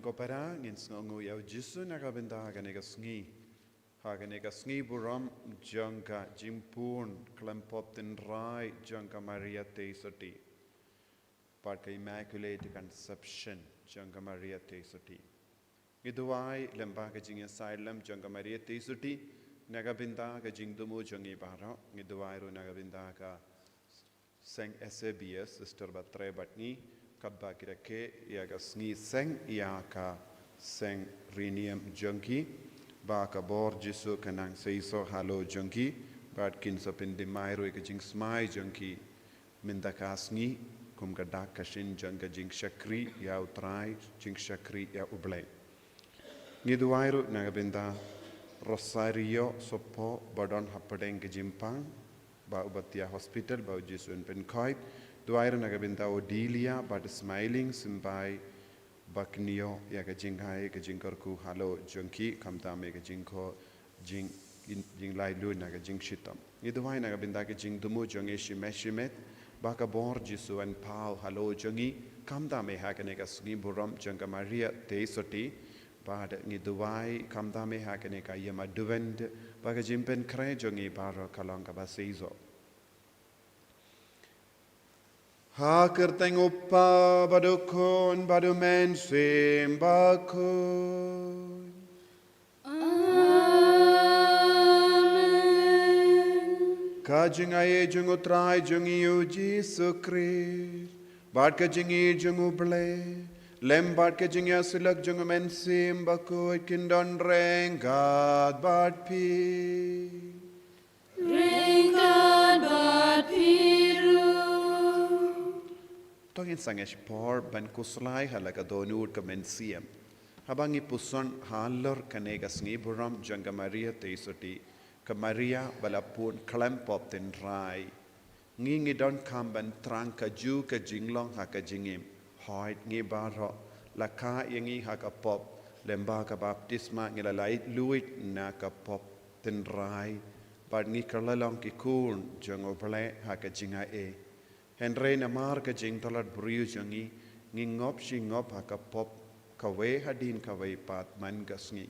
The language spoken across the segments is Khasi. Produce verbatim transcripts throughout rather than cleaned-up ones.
Ko para, ngin sngewnguh ïa u Jisu na ka bynta kane ka sngi. Ha kane ka sngi burom jong ka jingpun khlem pop tynrai jong ka Maria Theisotti, bad ka Immaculate Conception jong ka Maria Theisotti. Ngi duwai lyngba ka jingïasaid lem jong ka Maria Theisotti na ka bynta ka jingthmu jong ngi baroh. Ngi duwai ruh na ka bynta ka Seng S A B S, Sister Batre bad ngi, katba ki rakhe ïa ka sngi seng ïa ka seng riewniam jong ki, ba ka bor Jisu kan nang seisoh halor jong ki, bad kin sa pynthymmai ruh ïa ka jingsmai jong ki mynta ka sngi kum ka dak ka shin jong ka jingshakri ïa U Trai, jingshakri ïa U Blei. Ngi duwai ruh na ka bynta Rosario Sopo ba don hapdeng ka jingpang, ba u ba thiah hospital, ba u Jisu un pynkhiah. Duwai ruh na ka bynta Odilia bad Smiling, symbai ba kin ïoh ïa ka jinghikai, ka jingkyrkhu halor jong ki, khamtam ïa ka jingkhoh jing, jinglaitluid na ka jingshitom. Ngi duwai na ka bynta ka jingthmu jong ngi shimet shimet, ba ka bor Jisu un paw halor jong ngi, khamtam eh ha kane ka sngi burom jong ka Maria Theisotti, bad ngi duwai khamtam eh ha kane ka ïem Advent, ba ka jingpynkhreh jong ngi baroh kan long kaba seisoh. Ha ka kyrteng U Kpa bad U Khun bad U Mynsiem Bakhuid. Amen. Ka jingaiei jong U Trai jong ngi U Jisu Khrist, bad ka jingïeit jong U Blei, lem bad ka jingïasyllok jong U Mynsiem Bakhuid kin don ryngkat bad phi. Ryngkat bad phi ruh. To ngin sangeh shipor ban khuslai ha la ka dohnud ka mynsiem. Haba ngi puson halor kane ka sngi burom jong ka Maria Theisotti, ka Maria ba la pun khlem pop tynrai. Ngi ngi donkam ban thrang kajuh ka jinglong ha ka jingim. Hooid ngi baroh la kha ïa ngi ha ka pop, lyngba ka baptisma ngi la laitluid na ka pop tynrai, bad ngi kylla long ki khun jong U Blei ha ka jingaiei. Hynrei namar ka jingtlot briew jong ngi, ngi ngop shi ngop ha ka pop, kawei hadien kawei pat man ka sngi.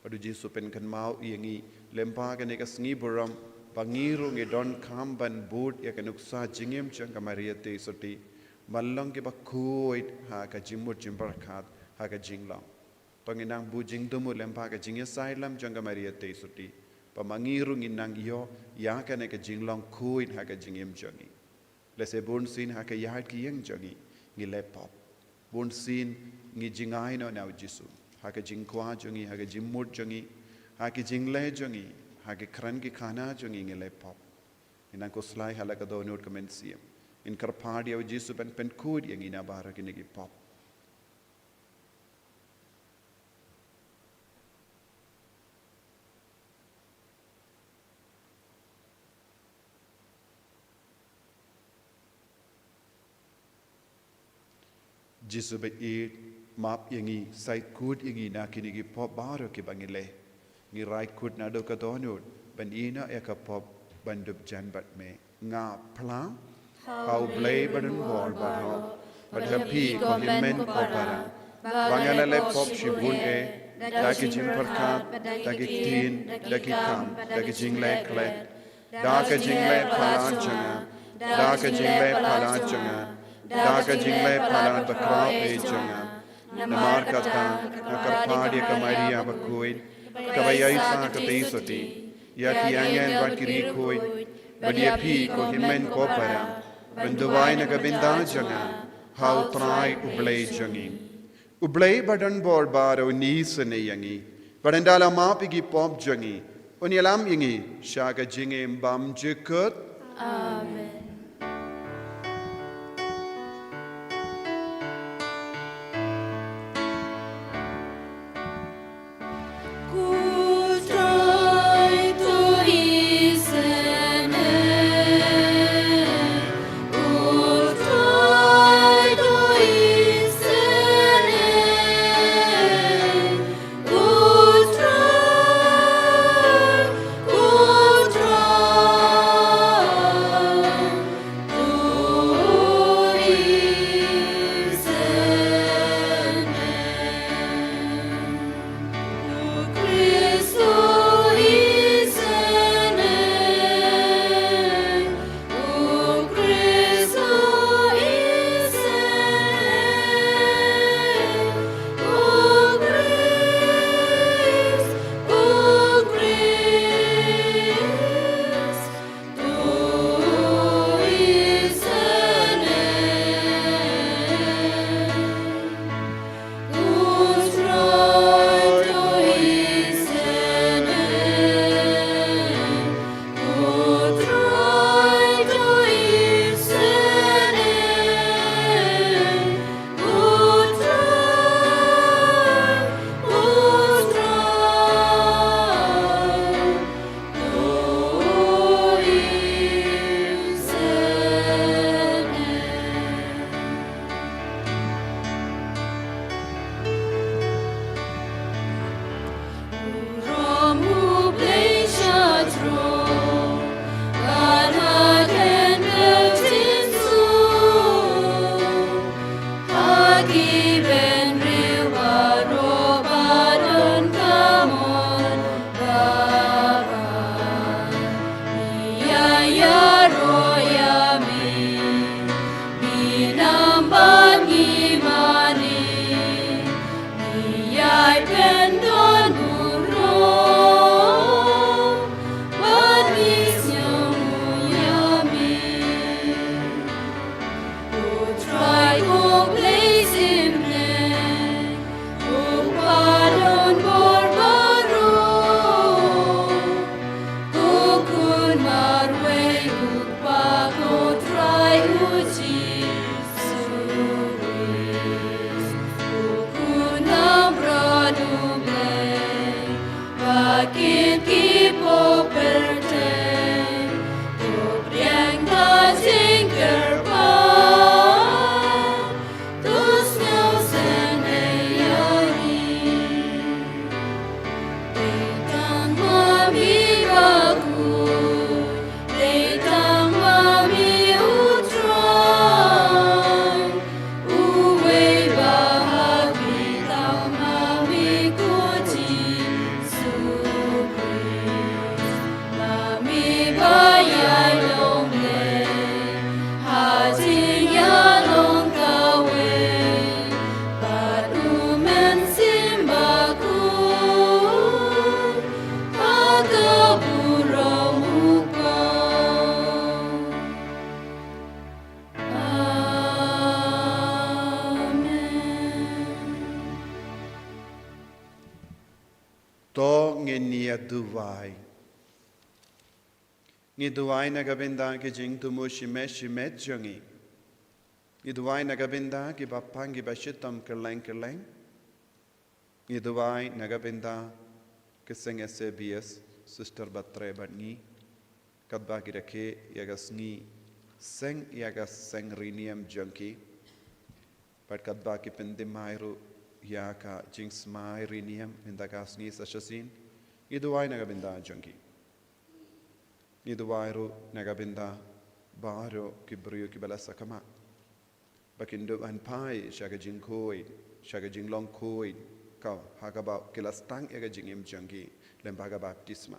Bad U Jisu pynkynmaw ïa ngi lyngba kane ka sngi burom, ba ngi ruh ngi donkam ban bud ïa ka nuksa jingim jong ka Maria Theisotti, ban long kiba khuid ha ka jingmut jingpyrkhat ha ka jinglong. To ngin nang bud jingthmu lyngba ka jingïasaid lem jong ka Maria Theisotti, ba ma ngi ruh ngin nang ïoh ïa kane ka jinglong khuid ha ka jingim jong ngi. Lehse bunsien ha ka ïaid ka ïeng jong ngi, ngi leh pop. Bunsien ngi jngai noh na U Jisu, ha ka jingkwah jong ngi, ha ka jingmut jong ngi, ha ka jingleh jong ngi, ha ka kren ki khana jong ngi, ngi leh pop. Ngin nang khuslai ha la ka dohnud ka mynsiem. Ngin kyrpad ïa U Jisu ban pynkhuid ïa ngi na baroh kine ki pop. Jisu ba ïeit, map ïa ngi, sait kut ïa ngi na kine ki pop baroh kiba ngi leh. Ngi rai kut naduh ka dohnud ban ïehnoh ïa ka pop ban dup jan bad me. Nga phla ha U Blei ba don bor baroh, bad ha phi ko hynmen ko para, ba nga la leh pop shibun eh, da ki jingpyrkhat, da ki ktien, da ki kam, da ki jingleh khleh, da ka jingleh palat jong nga, da ka jingleh palat jong nga, da ka jingleh palat bakhraw eh jong nga. Namar kata nga kyrpad ïa ka Maria bakhuid, kaba ïaisah ka Theisotti, ïa ki angel bad ki riewkhuid, bad ïa phi ko hynmen ko para, ban duwai na ka bynta jong nga ha U Trai U Blei jong ngi. U Blei ba don bor baroh un isynei ïa ngi, bad ynda la map ïa ki pop jong ngi, un ïalam ïa ngi sha ka jingim bymjukut. Amen. Ngin ïa duwai. Ngi duwai na ka bynta ki jingthmu shimet shimet jong ngi. Ngi duwai na ka bynta kiba pang kiba shitom kylleng kylleng. Ngi duwai na ka bynta ki seng S A B S, Sister Batre bad ngi. Katba ki rakhe ïa ka sngi seng ïa ka seng riewniam jong ki. Bad katba ki pynthymmai ruh ïa ka jingsmai riewniam mynta ka sngi sa shisien. Ngi duwai na ka bynta jong ki. Ngi duwai ruh na ka bynta baroh ki briew kiba la sakma. Ba kin dup ban phai sha ka jingkhuid, sha ka jinglong khuid, ka ha kaba ki la sdang ïa ka jingim jong ki lyngba ka baptisma.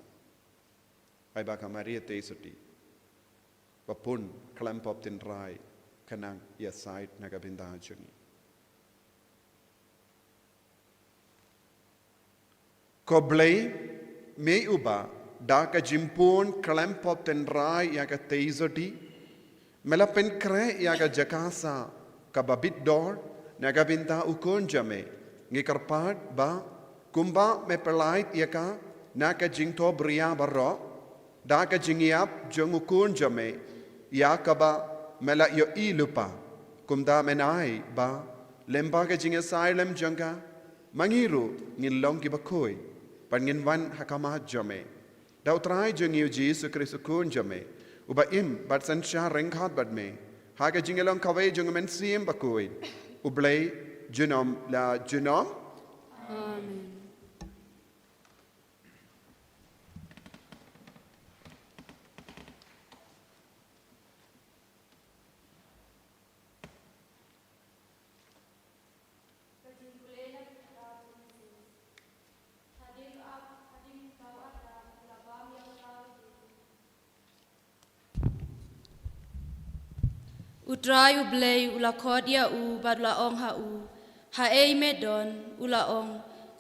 Ai ba ka Maria Theisotti ba pun khlem pop tynrai ka nang ïasaid na ka bynta jong ngi. Ko Blei, me uba da ka jingpun khlem pop tynrai ïa ka Theisotti me la pynkhreh ïa ka jaka sah kaba bit dor na ka bynta u Khun jong me. Ngi kyrpad ba kumba me pyllait ïa ka na ka jingthoh bria baroh da ka jingïap jong u Khun jong me, ïa kaba me la ïohi lypa, kumta men ai ba lyngba ka jingïasai lem jong ka, ma ngi ruh ngin long kiba khuid bad ngin wan ha khmat jong me. Da U Trai jong ngi U Jisu Khrist U Khun jong me, uba im bad synshar ryngkat bad me ha ka jingïalong kawei jong U Mynsiem Bakhuid, U Blei junom la junom. Amen. U Trai U Blei u la khot ïa u bad u la ong ha u, "Haei me don?" U la ong,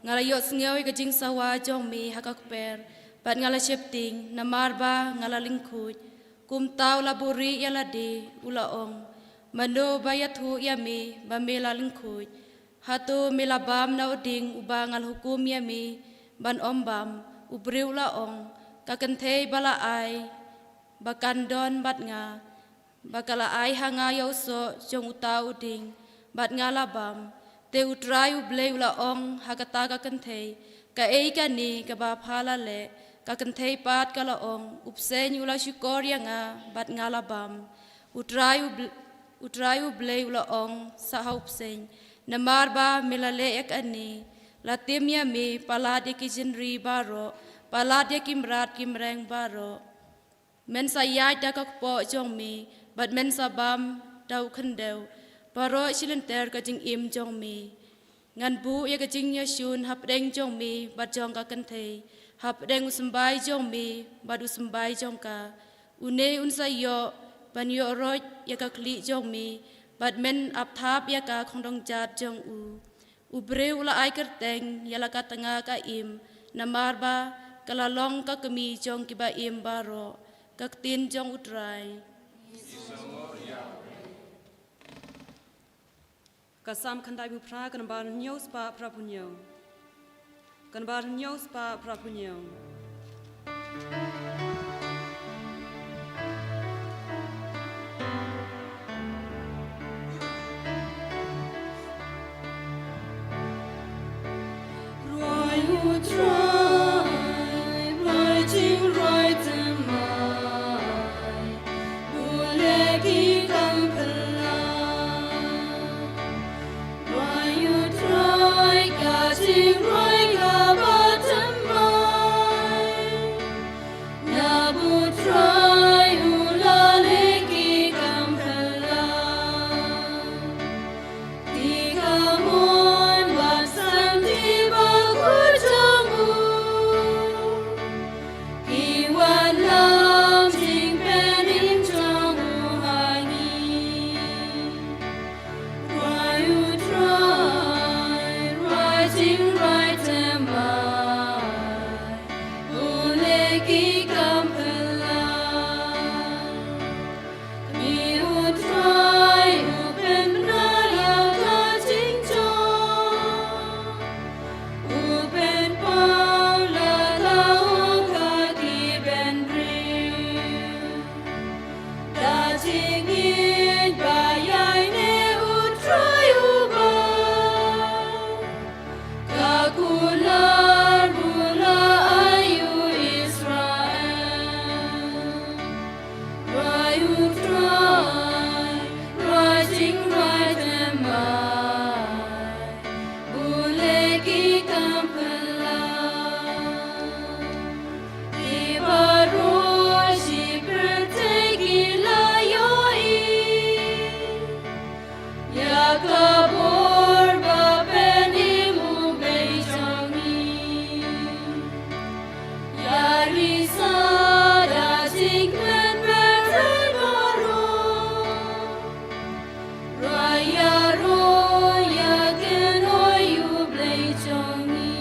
"Nga la ïohsngew ïa ka jingsawa jong me ha ka kper, bad nga la sheptieng, namar ba nga la lyngkhuid." Kumta u la buhrieh ïa lade, u la ong, "Mano ba ïathuh ïa me ba me la lyngkhuid? Hato me la bam na u dieng uba nga la hukum ïa me ban ym bam?" U briew u la ong, "Ka kynthei ba la ai ba kan don bad nga, ba ka la ai ha nga ïa u soh jong uta u dieng, bad nga la bam." Te U Trai U Blei u la ong ha kata ka kynthei, "Kaei kane kaba pha la leh?" Ka kynthei pat ka la ong, "U bseiñ u la shukor ïa nga, bad nga la bam." U Trai U Bl-, U Trai U Blei u la ong sa ha u bseiñ, "Namar ba me la leh ïa kane, la tim ïa me palat ïa ki jingri baroh, palat ïa ki mrad ki mreng baroh. Men sa ïaid da ka kpoh jong me, bad men sa bam da u khyndew baroh shi lynter ka jingim jong me. Ngan buh ïa ka jingïashun hapdeng jong me bad jong ka kynthei, hapdeng u symbai jong me bad u symbai jong ka. Une un sa ïoh ban ïoh roit ïa ka khlieh jong me, bad men ap thap ïa ka khongdong jat jong u." U briew u la ai kyrteng ïa la ka tnga ka im, namar ba ka la long ka kmie jong kiba im baroh. Ka ktien jong U Trai. Ka Salm khyndai phew phra, ka nombar hynñiew spah phra phew hynñiew. Ka nombar hynñiew spah phra phew hynñiew. Rwai U Trai, rwai jingrwai thymmai, pule ki kam phylla. Rwai U Trai ka jingrwai kaba thymmai. Jingïeit ba ïaineh U Trai uba ka kular ba u la ai ïa u Israel. Rai U Trai, rai jingrwai thymmai, bun leh ki kam phylla. Ki baroh shi pyrthei ki la ïohi ïa ka bor ba pynim U Blei jong ngi. Ïa risa da jingkmen pyrthei baroh. Rai ïaroh ïa kynhoi U Blei jong ngi.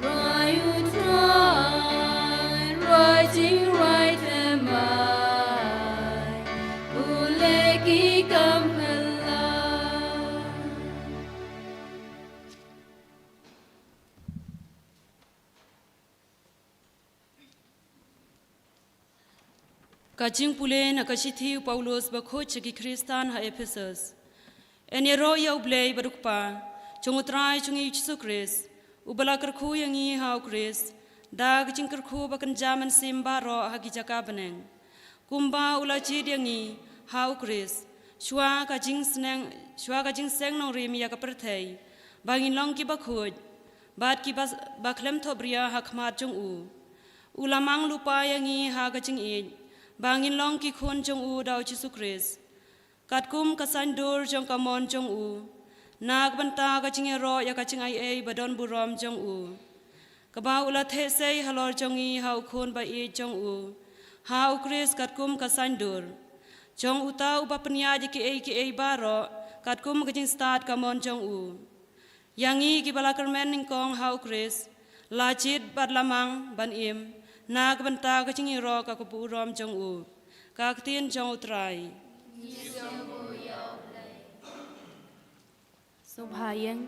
Rai U Trai, rai jingrwai thymmai, bun leh ki kam phylla. Ka jingpule na ka shithi u Paulus bakhuid sha ki Khristan ha Ephesus. Yn ïaroh ïa U Blei bad U Kpa jong U Trai jong ngi U Jisu Khrist, uba la kyrkhu ïa ngi ha U Khrist da ka jingkyrkhu ba kynja mynsiem baroh ha ki jaka bneng, kumba u la jied ïa ngi ha U Khrist shuwa ka jingseng, shuwa ka jingseng nongrim ïa ka pyrthei, ba ngin long ki bakhuid bad ki ba, ba khlem thohbria ha khmat jong u. U la mang lypa ïa ngi ha ka jingïeit ba ngin long ki khun jong u da U Jisu Khrist. Katkum ka saiñdur jong ka mon jong u, na ka bynta ka jingïaroh ïa ka jingaiei ba don burom jong u, kaba u la theh sei halor jong ngi ha U Khun ba ïeit jong u, ha U Khrist katkum ka saiñdur jong uta uba pynïaid ïa kiei kiei baroh katkum ka jingstad ka mon jong u. Ïa ngi kiba la kyrmen nyngkong ha U Khrist, la jied bad la mang ban im na ka bynta ka jingïaroh ka burom jong u. Ka ktien jong U Trai. Sngewbha ïeng.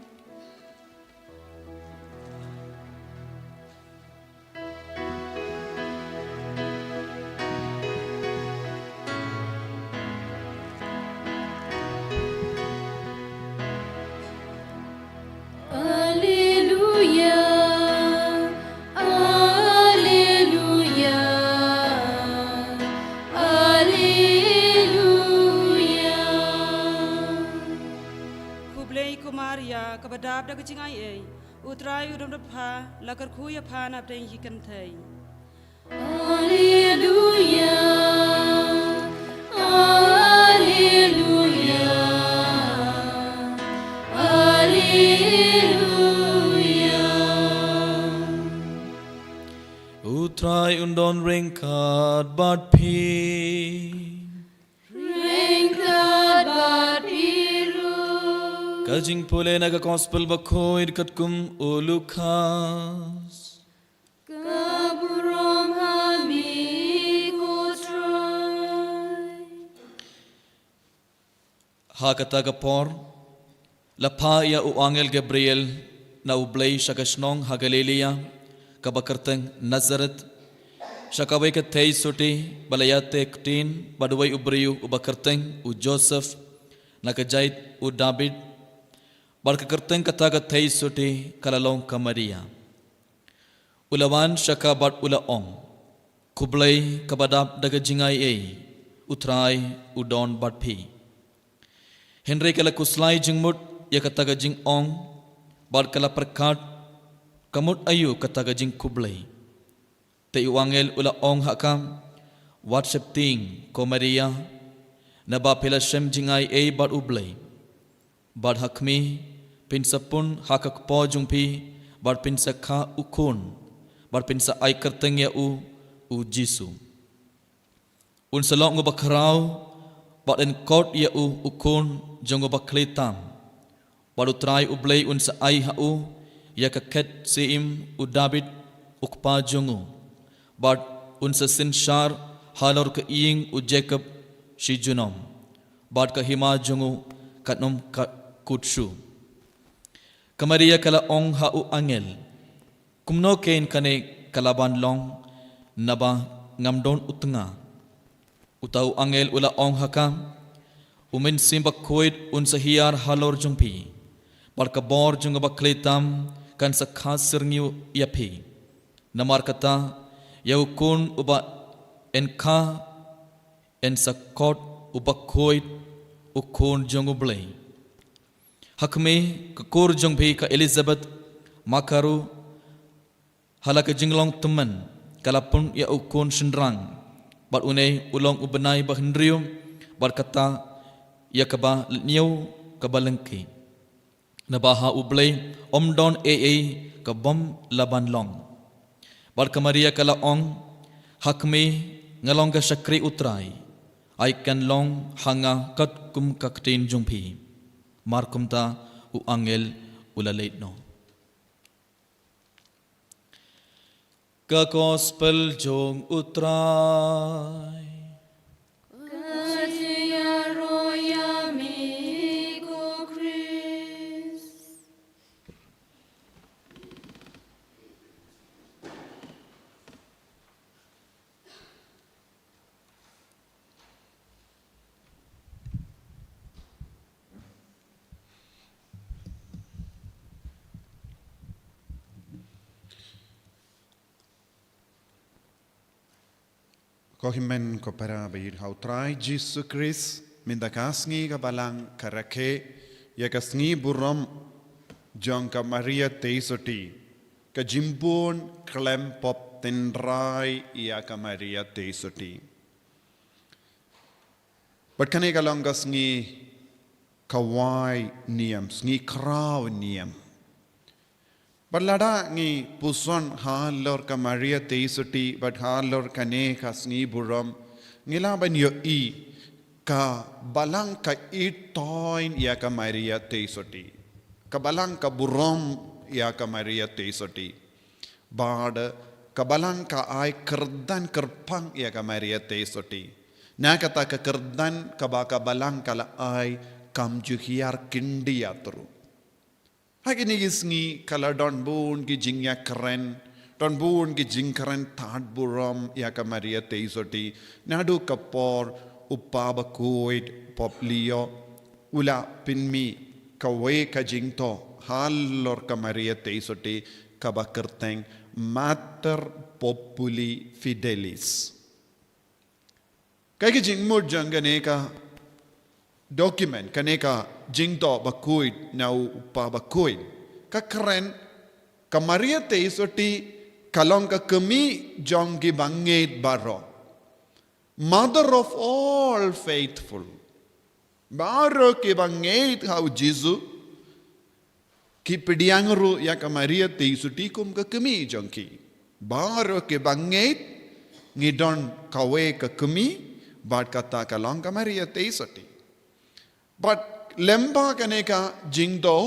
Alleluia, alleluia, alleluia. Khublei ko Maria, kaba dap da ka jingaiei, U Trai u don bad pha, la kyrkhu ïa pha napdeng ki kynthei. Alleluia, alleluia, alleluia. U Trai un don ryngkat bad phi. Ryngkat bad phi ruh. Ka jingpule na ka Gospel bakhuid katkum u Lukas. Ka burom ha me ko Trai. Ha kata ka por, la phah ïa u angel Gabriel na U Blei sha ka shnong ha Galilea, kaba kyrteng Nazareth, sha kawei ka theisotti ba la ïateh ktien bad uwei u briew uba kyrteng u Joseph, na ka jait u David, bad ka kyrteng kata ka theisotti ka la long ka Maria. U la wan sha ka bad u la ong, Khublei kaba dap da ka jingaiei, U Trai u don bad phi. Hynrei ka la khuslai jingmut ïa kata ka jingong, bad ka la pyrkhat, ka mut aïu kata ka jingkhublei. Te u angel u la ong ha ka, wat sheptieng ko Maria, naba phi la shem jingaiei bad U Blei. Bad ha khmih, phin sa pun ha ka kpoh jong phi, bad phin sa kha u khun, bad phin sa ai kyrteng ïa u, u Jisu. Un sa long uba khraw, bad yn khot ïa u u khun jong uba khlieh tam. Bad U Trai U Blei un sa ai ha u ïa ka khet syiem u David u kpa jong u. Bad un sa synshar halor ka ïing u Jakob shi junom. Bad ka hima jong u kan ym ka-, kut shuh. Ka Maria ka la ong ha u angel, kumno kein kane ka la ban long, naba ngam don u tnga. Uta u angel u la ong ha ka, U Mynsiem Bakhuid un sa hiar halor jong phi, bad ka bor jong u Bakhlei tam kan sa kha syrngiew ïa phi. Namar kata, ïa u khun uba yn kha yn sa khot u Bakhuid, u Khun jong U Blei. Ha khmih, ka kur jong phi ka Elizabeth, ma ka ruh ha la ka jinglong tymmen ka la pun ïa u khun shynrang, bad une u long u bnai ba hynriew, bad kata ïa kaba lynñiew kaba lyngkhuh. Naba ha U Blei ym don ei ei ka bym lah ban long. Bad ka Maria ka la ong, Ha khmih, nga long ka shakri U Trai, ai kan long ha nga katkum ka ktien jong phi. Mar kumta u angel u la leit noh. Ka Gospel jong U Trai. Ka jingïaroh ïa me ko Khrist. Ko hynmen ko para ba ïeit ha U Trai Jisu Khrist, mynta ka sngi ka Balang ka rakhe ïa ka sngi burom jong ka Maria Teisotti, ka jingbun khlem pop tynrai ïa ka Maria Teisotti. Bad kane ka long ka sngi kawei niam, sngi khraw niam. Bad lada ngi puson halor ka Maria Teisotti, bad halor kane ka sngi burom, ngi lah ban ïohi ka Balang ka ithuh ïa ka Maria Teisotti. Ka Balang ka burom ïa ka Maria Teisotti. Bad ka Balang ka ai kyrdan kyrpang ïa ka Maria Teisotti. Na kata ka kyrdan kaba ka Balang ka la ai kam ju hiar khyndiat ruh. Ha kine ki sngi ka la don bun ki jingïakren, don bun ki jingkren tad burom ïa ka Maria Teisotti. Naduh ka por u Kpa Bakhuid Pope Leo u la pynmih kawei ka jingthoh halor ka Maria Teisotti kaba kyrteng Mater Populi Fidelis. Kaei ka jingmut jong kane ka document, kane ka jingthoh bakhuid na u Kpa Bakhuid? Ka kren, ka Maria Teisotti ka long ka kmie jong ki bangeit baroh. Mother of all faithful. Baroh ki bangeit ha u Jisu ki pdiang ruh ïa ka Maria Teisotti kum ka kmie jong ki. Baroh ki bangeit ngi don kawei ka kmie, bad kata ka long ka Maria Teisotti. Bad lyngba kane ka jingthoh,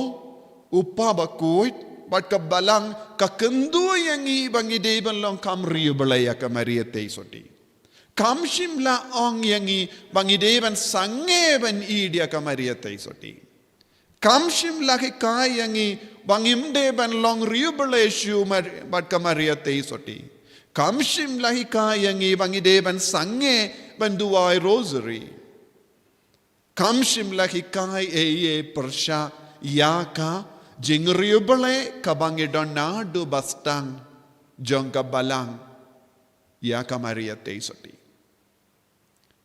u Kpa Bakhuid bad ka Balang ka kyntu ïa ngi ba ngi dei ban long kam riewblei ïa ka Maria Teisotti. Kam shym la ong ïa ngi ba ngi dei ban sangeh ban ïeit ïa ka Maria Teisotti. Kam shym la hikai ïa ngi ba ngim dei ban long riewblei shuh Mar-, bad ka Maria Teisotti. Kam shym la hikai ïa ngi ba ngi dei ban sangeh ban duwai rosary. Kam shym la hikai ei ei pyrshah ïa ka jingriewblei kaba ngi don naduh ba sdang jong ka Balang ïa ka Maria Teisotti.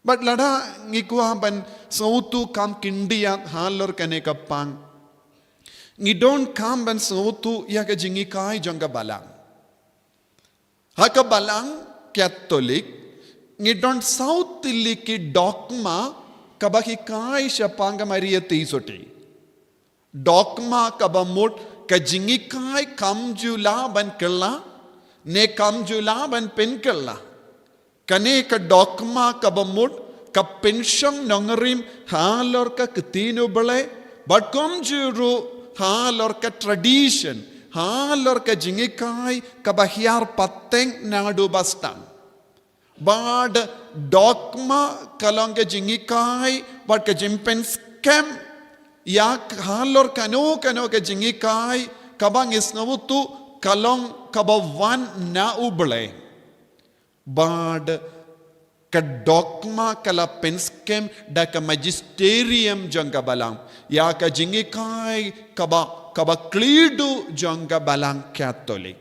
Bad lada ngi kwah ban sngewthuh kam khyndiat halor kane ka pang, ngi donkam ban sngewthuh ïa ka jinghikai jong ka Balang. Ha ka Balang Katholik, ngi don saw tylli ki dogma kaba hikai shaphang ka Maria Teisotti. Dogma kaba mut ka jinghikai kam ju lah ban kylla, ne kam ju lah ban pynkylla. Kane ka dogma kaba mut ka pynshong nongrim halor ka Ktien U Blei, bad kumjuh ruh halor ka tradition, halor ka jinghikai kaba hiar pateng naduh ba sdang. Bad dogma ka long ka jinghikai bad ka jingpynskhem ïa halor kano kano ka jinghikai kaba ngi sngewthuh ka long kaba wan na U Blei. Bad Ka dogma ka la pynskhem da ka magisterium jong ka balang, ïa ka jinghikai kaba, kaba kliew duh jong ka balang Katholik.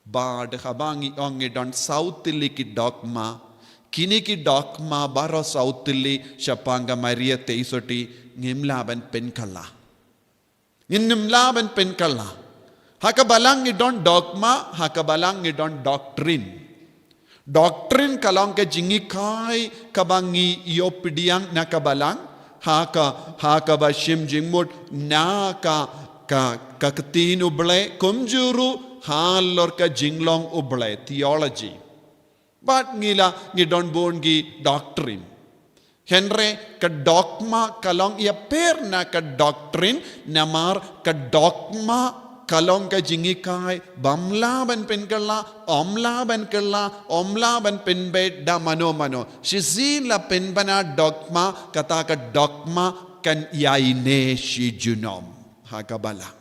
Bad haba ngi ong ngi don saw tylli ki dogma, kine ki dogma baroh saw tylli shaphang ka Maria Theisotti ngim lah ban pynkylla. Ngin ym lah ban pynkylla. Ha ka balang ngi don dogma, ha ka balang ngi don doctrine. Doctrine ka long ka jinghikai kaba ngi ïoh pdiang na ka balang, ha ka, ha kaba shim jingmut na ka, ka, ka ktien U Blei, kumjuh ruh halor ka jinglong U Blei, theology. Bad ngi la, ngi don bun ki doctrine. Hynrei ka dogma ka long ïapher na ka doctrine, namar ka dogma ka long ka jinghikai bym lah ban pynkylla, ym lah ban kylla, ym lah ban pynbeit da mano mano. Shisien la pynbna dogma, kata ka dogma kan ïaineh shi junom ha ka balang.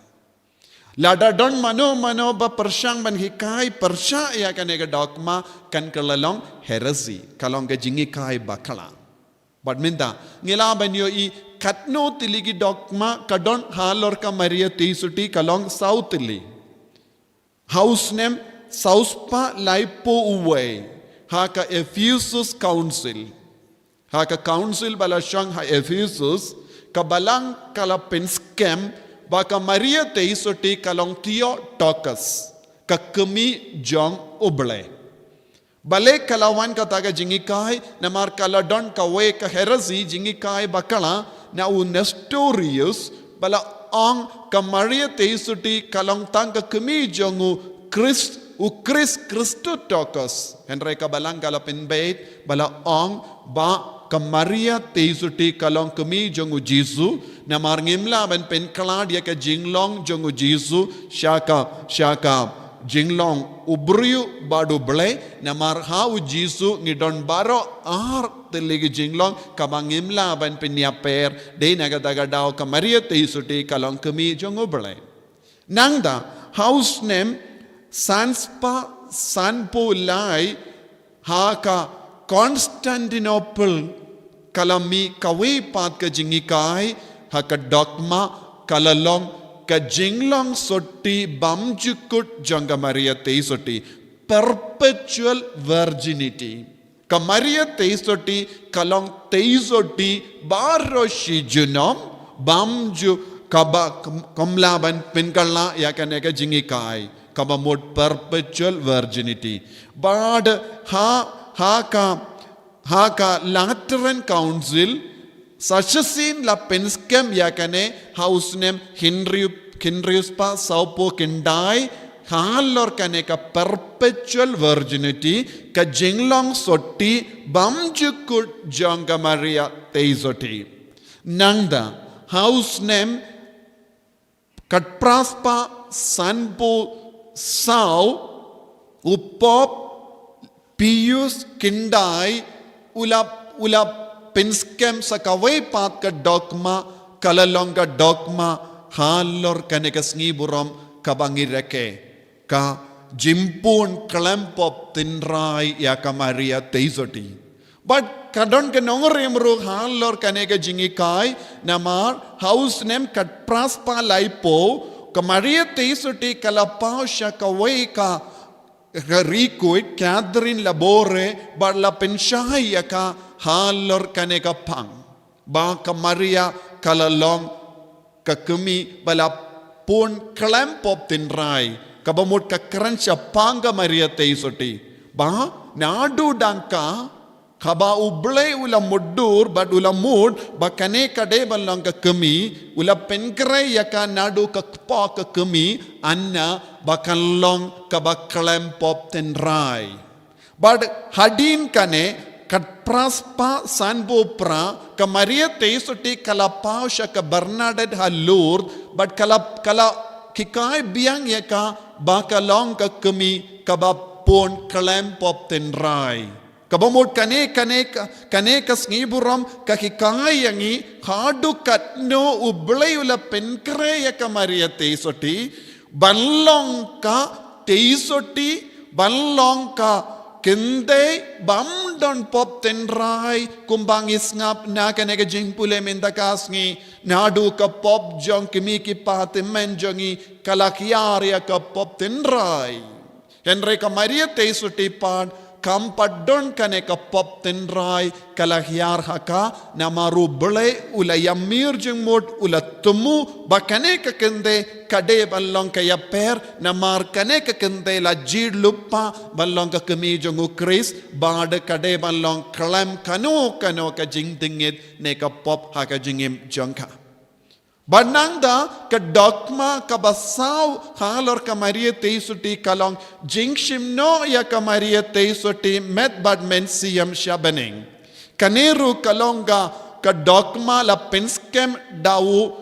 Lada don mano mano ba pyrshang ban hikai pyrshah ïa kane ka dogma, kan kylla long heresy, ka long ka jinghikai bakla. Bad mynta ngi lah ban ïohi katno tylli ki dogma ka don halor ka Maria Theisotti, ka long saw tylli. Ha u snem saw spah laiphew wei, ha ka Ephesus Council, ha ka council ba la shong ha Ephesus, ka balang ka la pynskhem ba ka Maria Theisotti ka long Theotokos, ka kmie jong U Blei. Balei ka la wan kata ka jinghikai? Namar ka la don kawei ka heresy, jinghikai bakla, na u Nestorius, ba la ong ka Maria Theisotti ka long tang ka kmie jong u Khrist, u Khrist Christotokos. Hynrei ka balang ka la pynbeit, ba la ong ba ka Maria Theisotti ka long kmie jong u Jisu, namar ngim lah ban pynkhlad ïa ka jinglong jong u Jisu sha ka, sha ka jinglong u briew bad U Blei, namar ha u Jisu ngi don baroh ar tylli ki jinglong kaba ngim lah ban pynïapher. Dei na kata ka daw ka Maria Theisotti ka long kmie jong U Blei. Nangta ha u snem san spah sanphew lai, ha ka Constantinople ka la mih kawei pat ka jinghikai, ha ka dogma ka la long ka jinglong sotti bymjukut jong ka Maria Theisotti, perpetual virginity. Ka Maria Theisotti ka long Theisotti baroh shi junom, bymjukut, kaba kam-, kam lah ban pynkylla ïa kane ka jinghikai, kaba mut perpetual virginity. Bad ha, ha ka, ha ka Lateran Council, sa shisien la pynskhem ïa kane ha u snem hynriew, hynriew spah sawphew khyndai, halor kane ka perpetual virginity, ka jinglong sotti bymjukut jong ka Maria Theisotti. Nangta ha u snem khatphra spah sanphew saw, u Pope Pius khyndai u la, u la pynskhem sa kawei pat ka dogma, ka la long ka dogma halor kane ka sngi burom kaba ngi rakhe, ka jingpun khlem pop tynrai ïa ka Maria Theisotti. Bad ka don ka nongrim ruh halor kane ka jinghikai, namar ha u snem khatphra spah laiphew, ka Maria Theisotti ka la paw sha kawei ka, ka Ri Kuid, Catherine Laborde, bad la pynshai ïa ka halor kane ka phang, ba ka Maria ka la long ka kmie ba la pun khlem pop tynrai, kaba mut ka kren shaphang ka Maria Theisotti, ba naduh dang ka, haba U Blei u la mutdur bad u la mut ba kane ka dei ban long ka kmie, u la pynkhreh ïa ka naduh ka kpoh ka kmie, hynrei ba kan long kaba khlem pop tynrai. Bad hadien kane, khatphra spah sanphew phra, ka Maria Theisotti ka la paw sha ka Bernadette ha Lourdes, bad ka la, ka la hikai biang ïa ka ba ka long ka kmie kaba pun khlem pop tynrai. Kaba mut kane, kane ka, kane ka sngi burom ka hikai ïa ngi haduh katno U Blei u la pynkhreh ïa ka Maria Theisotti ban long ka Theisotti, ban long ka Kynthei bym don pop tynrai kumba ngi sngap na kane ka jingpule mynta ka sngi, naduh ka pop jong ki kmie ki kpa tymmen jong ngi ka la hiar ïa ka pop tynrai. Hynrei ka Maria Theisotti pat kam pat don kane ka pop tynrai ka la hiar ha ka, namar U Blei u la ïamir jingmut, u la thmu ba kane ka kynthei ka dei ban long ka ïapher, namar kane ka kynthei la jied lypa ban long ka kmie jong U Khrist, bad ka dei ban long khlem kano kano ka jingdngit ne ka pop ha ka jingim jong ka. Bad nangta ka dogma kaba saw halor ka Maria Theisotti ka long jingshim noh ïa ka Maria Theisotti met bad mynsiem sha bneng. Kane ruh ka long ka, ka dogma la pynskhem da u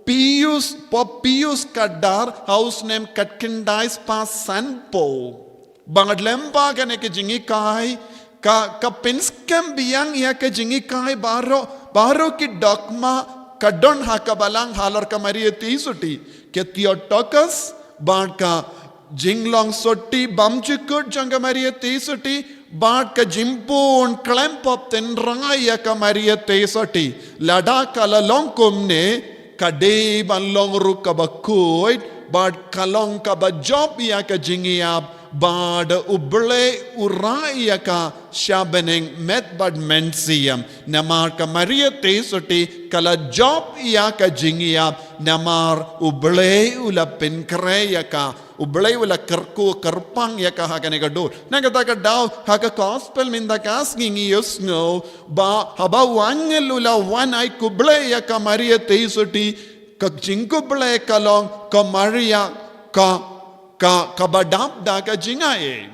Pius, Pope Pius ka dar ha u snem khatkhyndai spah sanphew. Bad lyngba kane ka jinghikai, ka, ka pynskhem biang ïa ka jinghikai baroh, baroh ki dogma ka don ha ka balang halor ka Maria Theisotti. Ka Theotokos, bad ka jinglong sotti bymjukut jong ka Maria Theisotti, bad ka jingbun khlem pop tynrai ïa ka Maria Theisotti. Lada ka la long kumne, ka dei ban long ruh kaba khuid, bad ka long kaba jop ïa ka jingïap, bad U Blei u rah ïa ka sha bneng met bad mynsiem. Namar ka Maria Theisotti ka la jop ïa ka jingïap, namar U Blei u la pynkhreh ïa ka, U Blei u la kyrkhu kyrpang ïa ka ha kane ka dur. Na kata ka daw ha ka gospel mynta ka sngi ngi ïohsngew ba haba u angel u la wan ai khublei ïa ka Maria Theisotti, ka jingkhublei ka long, ko Maria, ka, ka, kaba dap da ka jingai.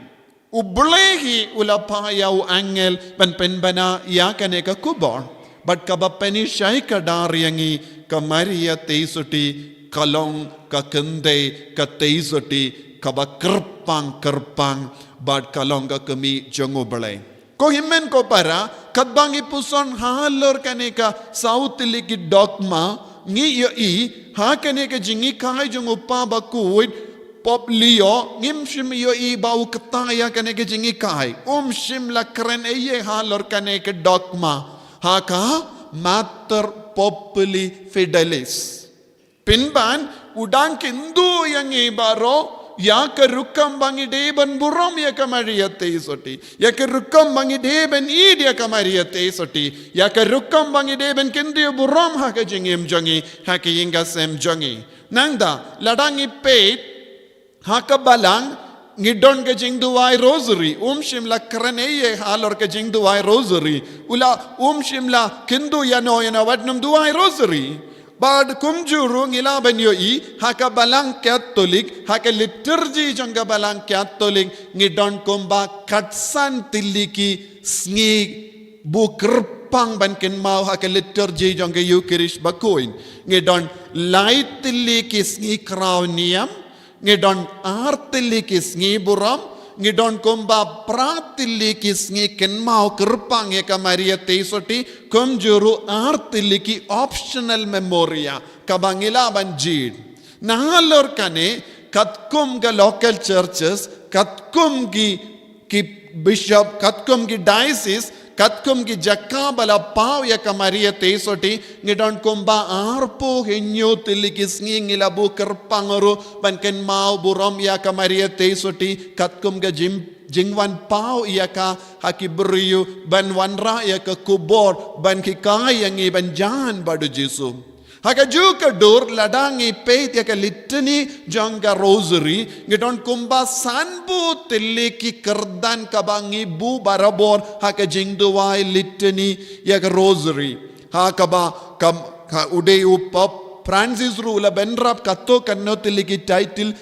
U Blei hi u la phah ïa u angel ban pynbna ïa kane ka khubor. Bad kaba pynshai ka dar ïa ngi, ka Maria Theisotti ka long ka kynthei, ka Theisotti kaba kyrpang kyrpang, bad ka long ka kmie jong U Blei. Ko hynmen ko para, katba ngi puson halor kane ka saw tylli ki dogma, ngi ïohi ha kane ka jinghikai jong u Papa bakhuid, Pope Leo, ngim shym ïohi ba u kta ïa kane ka jinghikai. Um shym la kren ei ei halor kane ka dogma. Ha ka Mater Populi Fidelis. Pynban, u dang kyntu ïa ngi baroh ïa ka rukom ba ngi dei ban burom ïa ka Maria Theisotti, ïa ka rukom ba ngi dei ban ïeit ïa ka Maria Theisotti, ïa ka rukom ba ngi dei ban kyntiew burom ha ka jingim jong ngi, ha ka ïing ka sem jong ngi. Nangta, lada ngi peit ha ka balang, ngi don ka jingduwai rosary, um shym la kren ei ei halor ka jingduwai rosary. U la um shym la kyntu ïano ïano wat nym duwai rosary. Bad kumjuh ruh ngi lah ban ïohi ha ka balang Katholik, ha ka liturgy jong ka balang Katholik, ngi don kumba khatsan tylli ki sngi buh kyrpang ban kynmaw ha ka liturgy jong ka Eucharist bakhuid. Ngi don lai tylli ki sngi khraw niam, ngi don ar tylli ki sngi burom, ngi don kumba phra tylli ki sngi kynmaw kyrpang ïa ka Maria Theisotti, kumjuh ruh ar tylli ki optional memoria, kaba ngi lah ban jied. Nalor kane, katkum ka local churches, katkum ki, ki bishop, katkum ki diocese, katkum ki jaka ba la paw ïa ka Maria Theisotti, ngi don kumba arphew hynñiew tylli ki sngi ngi la buh kyrpang ruh ban kynmaw burom ïa ka Maria Theisotti, katkum ka jing, jingwan paw ïa ka ha ki briew, ban wanrah ïa ka khubor, ban hikai ïa ngi ban jan bad u Jisu. Ha kajuh ka dur lada ngi peit ïa ka litany jong ka rosary, ngi don kumba sanphew tylli ki kyrdan kaba ngi buh barabor ha ka jingduwai litany ïa ka rosary. Ha kaba, kam, ka u dei u Pope Francis ruh u la bynrap katto katno tylli ki title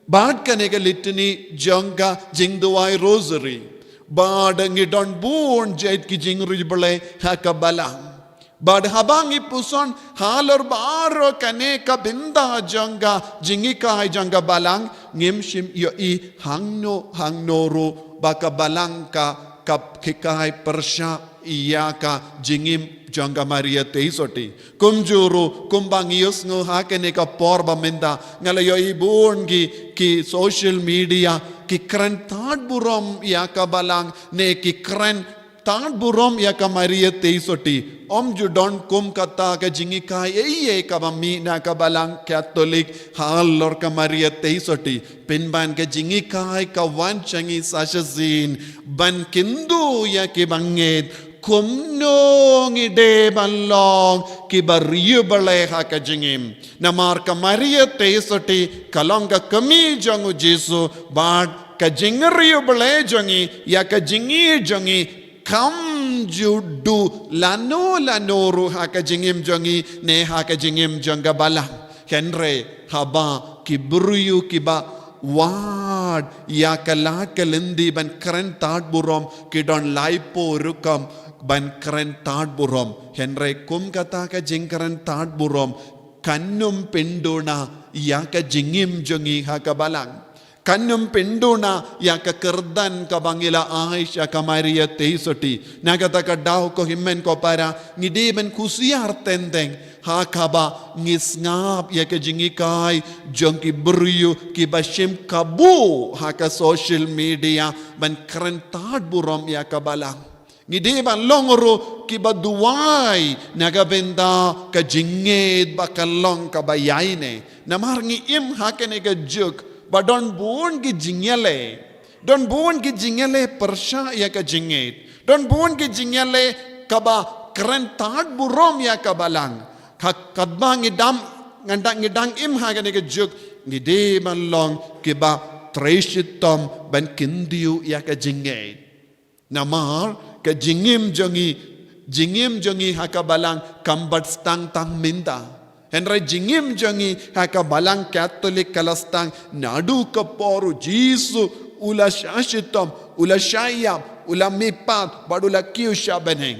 bad kane ka litany jong ka jingduwai rosary. Bad ngi don bun jait ki jingriewblei ha ka balang. Bad haba ngi puson halor baroh kane ka bynta jong ka jinghikai jong ka balang, ngim shym ïohi hangno hangno ruh ba ka balang ka, ka hikai pyrshah ïa ka jingim jong ka Maria Theisotti. Kumjuh ruh, kumba ngi ïohsngew ha kane ka por ba mynta, nga la ïohi bun ki, ki social media, ki kren tad burom ïa ka balang, ne ki kren tad burom ïa ka Maria Theisotti. Ym ju don kum kata ka jinghikai ei ei kaba mih na ka balang Katholik halor ka Maria Theisotti. Pynban ka jinghikai ka wan sha ngi sa shisien ban kyntu ïa ki bangeit kumno ngi dei ban long kiba riewblei ha ka jingim. Namar ka Maria Theisotti ka long ka kmie jong u Jisu, bad ka jingriewblei jong ngi ïa ka jingim jong ngi kam ju duh lano lano ruh ha ka jingim jong ngi ne ha ka jingim jong ka balang. Hynrei haba ki briew kiba wad ïa ka lad ka lynti ban kren tad burom, ki don laiphew rukom ban kren tad burom. Hynrei kum kata ka jingkren tad burom kan ym pynduna ïa ka jingim jong ngi ha ka balang. Kan ym pynduna ïa ka kyrdan kaba ngi la ai sha ka Maria Theisotti. Na kata ka daw ko hynmen ko para, ngi dei ban khusiar teng teng ha kaba ngi sngap ïa ka jinghikai jong ki briew kiba shim kabu ha ka social media ban kren tad burom ïa ka balang. Ngi dei ban long ruh kiba duwai na ka bynta ka jingngeit ba kan long kaba ïaineh. Namar ngi im ha kane ka juk ba don bun ki jingïaleh. Don bun ki jingïaleh pyrshah ïa ka jingngeit. Don bun ki jingïaleh kaba kren tad burom ïa ka balang. Ka, katba ngi dang, ngan dang, ngi dang im ha kane ka juk, ngi dei ban long kiba trei shitom ban kyntiew ïa ka jingngeit. Namar ka jingim jong ngi, jingim jong ngi ha ka balang kam pat sdang tang mynta. Hynrei jingim jong ngi ha ka balang Katholik ka la sdang naduh ka por u Jisu u la shah shitom, u la shah ïap, u la mihpat, bad u la kiew sha bneng.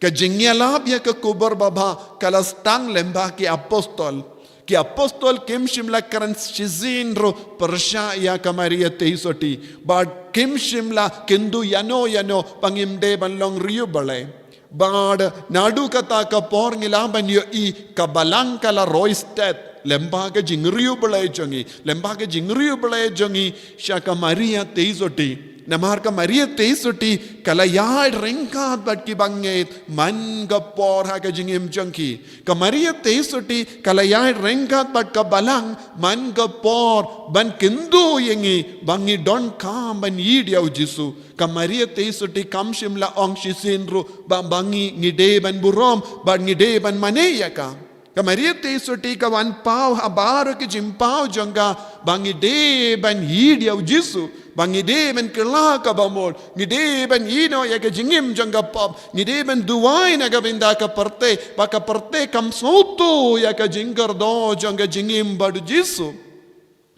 Ka jingïalap ïa ka kubur babha ka la sdang lyngba ki apostol. Ki apostol kim shym la kren shisien ruh pyrshah ïa ka Maria Theisotti. Bad kim shym la kyntu ïano ïano ba ngim dei ban long riewblei. Bad naduh kata ka por ngi lah ban ïohi ka balang ka la roi stet lyngba ka jingriewblei jong ngi, lyngba ka jingriewblei jong ngi sha ka Maria Theisotti. Namar ka Maria Theisotti ka la ïaid ryngkat bad ki bangeit man ka por ha ka jingim jong ki. Ka Maria Theisotti ka la ïaid ryngkat bad ka balang man ka por ban kyntu ïa ngi ba ngi donkam ban ïeit ïa u Jisu. Ka Maria Theisotti kam shym la ong shisien ruh ba, ba ngi, ngi dei ban burom, ba ngi dei ban mane ïa ka. Ka Maria Theisotti ka wan paw ha baroh ki jingpaw jong ka ba ngi dei ban ïeit ïa u Jisu, ba ngi dei ban kylla kaba mut, ngi dei ban ïehnoh ïa ka jingim jong ka pop, ngi dei ban duwai na ka bynta ka pyrthei, ba ka pyrthei kam sngewthuh ïa ka jingkyrduh jong ka jingim bad u Jisu.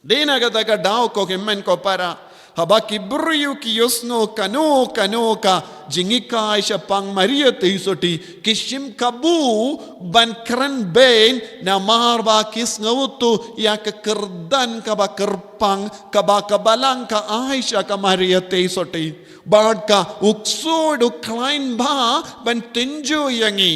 Dei na kata ka daw ko hynmen ko para, haba ki briew ki ïohsngew kano kano ka jinghikai shaphang Maria Theisotti, ki shim kabu ban kren beiñ namar ba ki sngewthuh ïa ka kyrdan kaba kyrpang kaba ka balang ka ai sha ka Maria Theisotti. Bad ka u ksuid u khlaiñ bha ban tynjuh ïa ngi.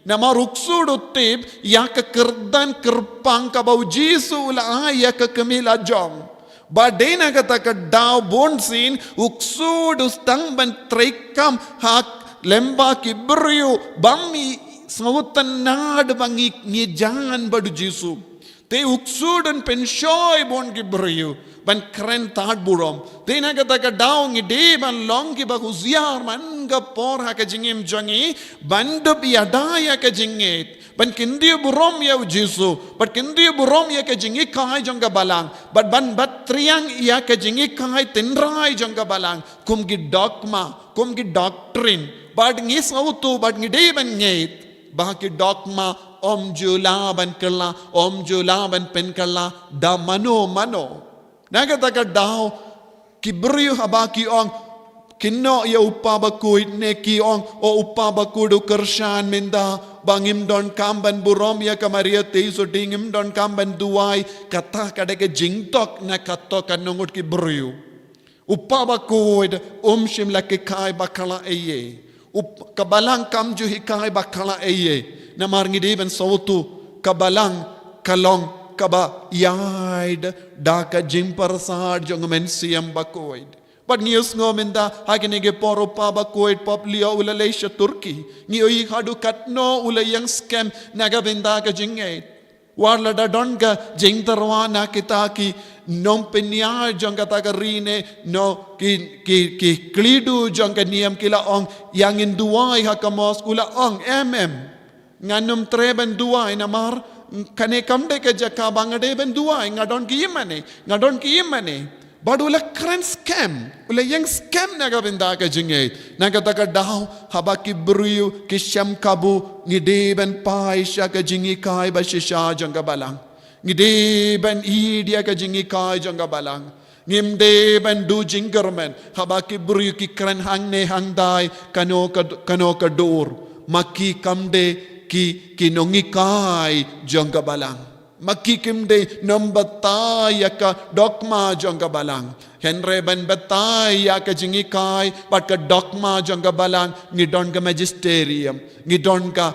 Namar u ksuid u tip ïa ka kyrdan kyrpang kaba u Jisu u la ai ïa ka kmie la jong. Ba dei na kata ka daw bunsien u ksuid u sdang ban treikam ha lyngba ki briew ba ym sngewtynnad ba ngi, ngi jan bad u Jisu. Te u ksuid un pynshoi bun ki briew ban kren tad burom. Te na kata ka daw ngi dei ban long kiba husiar man ka por ha ka jingim jong ngi ban dup ïada ïa ka jingngeit, ban kyntiew burom ïa u Jisu, ban kyntiew burom ïa ka jinghikai jong ka balang, bad ban bat triang ïa ka jinghikai tynrai jong ka balang, kum ki dogma, kum ki doctrine, bad ngi sngewthuh bad ngi dei ban ngeit ba ki dogma ym ju lah ban kylla, ym ju lah ban pynkylla da mano mano. Na kata ka daw ki briew haba ki ong, ki noh ïa u Papa Bakhuid ne ki ong, o u Papa Bakhuid u kyrshan mynta ba ngim donkam ban burom ïa ka Maria Theisotti, ngim donkam ban duwai, kata ka dei ka jingthok na ka thok ka nongut ki briew. U Papa Bakhuid um shym la hikai ba khlaiñ ei ei. U p-, ka balang kam ju hikai ba khlaiñ ei ei. Namar ngi dei ban sngewthuh ka balang ka long kaba ïaid da ka jingpyrsad jong u Mynsiem Bakhuid. Bad ngi ïohsngew mynta ha kine ki por u Papa Bakhuid Pope Leo u la leit sha Turkey. Ngi ïohi haduh katno u la ïeng skhem na ka bynta ka jingngeit. Wat la da don ka jingtyrwa na kita ki nongpynïaid jong kata ka ri ne, no, ki, ki, ki khlieh jong ka niam ki la ong, ïa ngin duwai ha ka mosque, u la ong, em, em. Ngan ym treh ban duwai namar kane kam dei ka jaka ba nga dei ban duwai, nga don ki ïing mane, nga don ki ïing mane. Bad u la kren skhem, u la ïeng skhem na ka bynta ka jingngeit. Na kata ka daw, haba ki briew ki shem kabu, ngi dei ban phai sha ka jinghikai ba shisha jong ka Balang. Ngi dei ban ïeit ïa ka jinghikai jong ka Balang. Ngim dei ban duh jingkyrmen haba ki briew ki kren hangne hangtai, kano ka, kano ka dur. Ma ki kam dei ki, ki nonghikai jong ka Balang. Ma ki kim dei nongbatai ïa ka dogma jong ka Balang. Hynrei ban batai ïa ka jinghikai bad ka dogma jong ka Balang, ngi don ka magisterium, ngi don ka,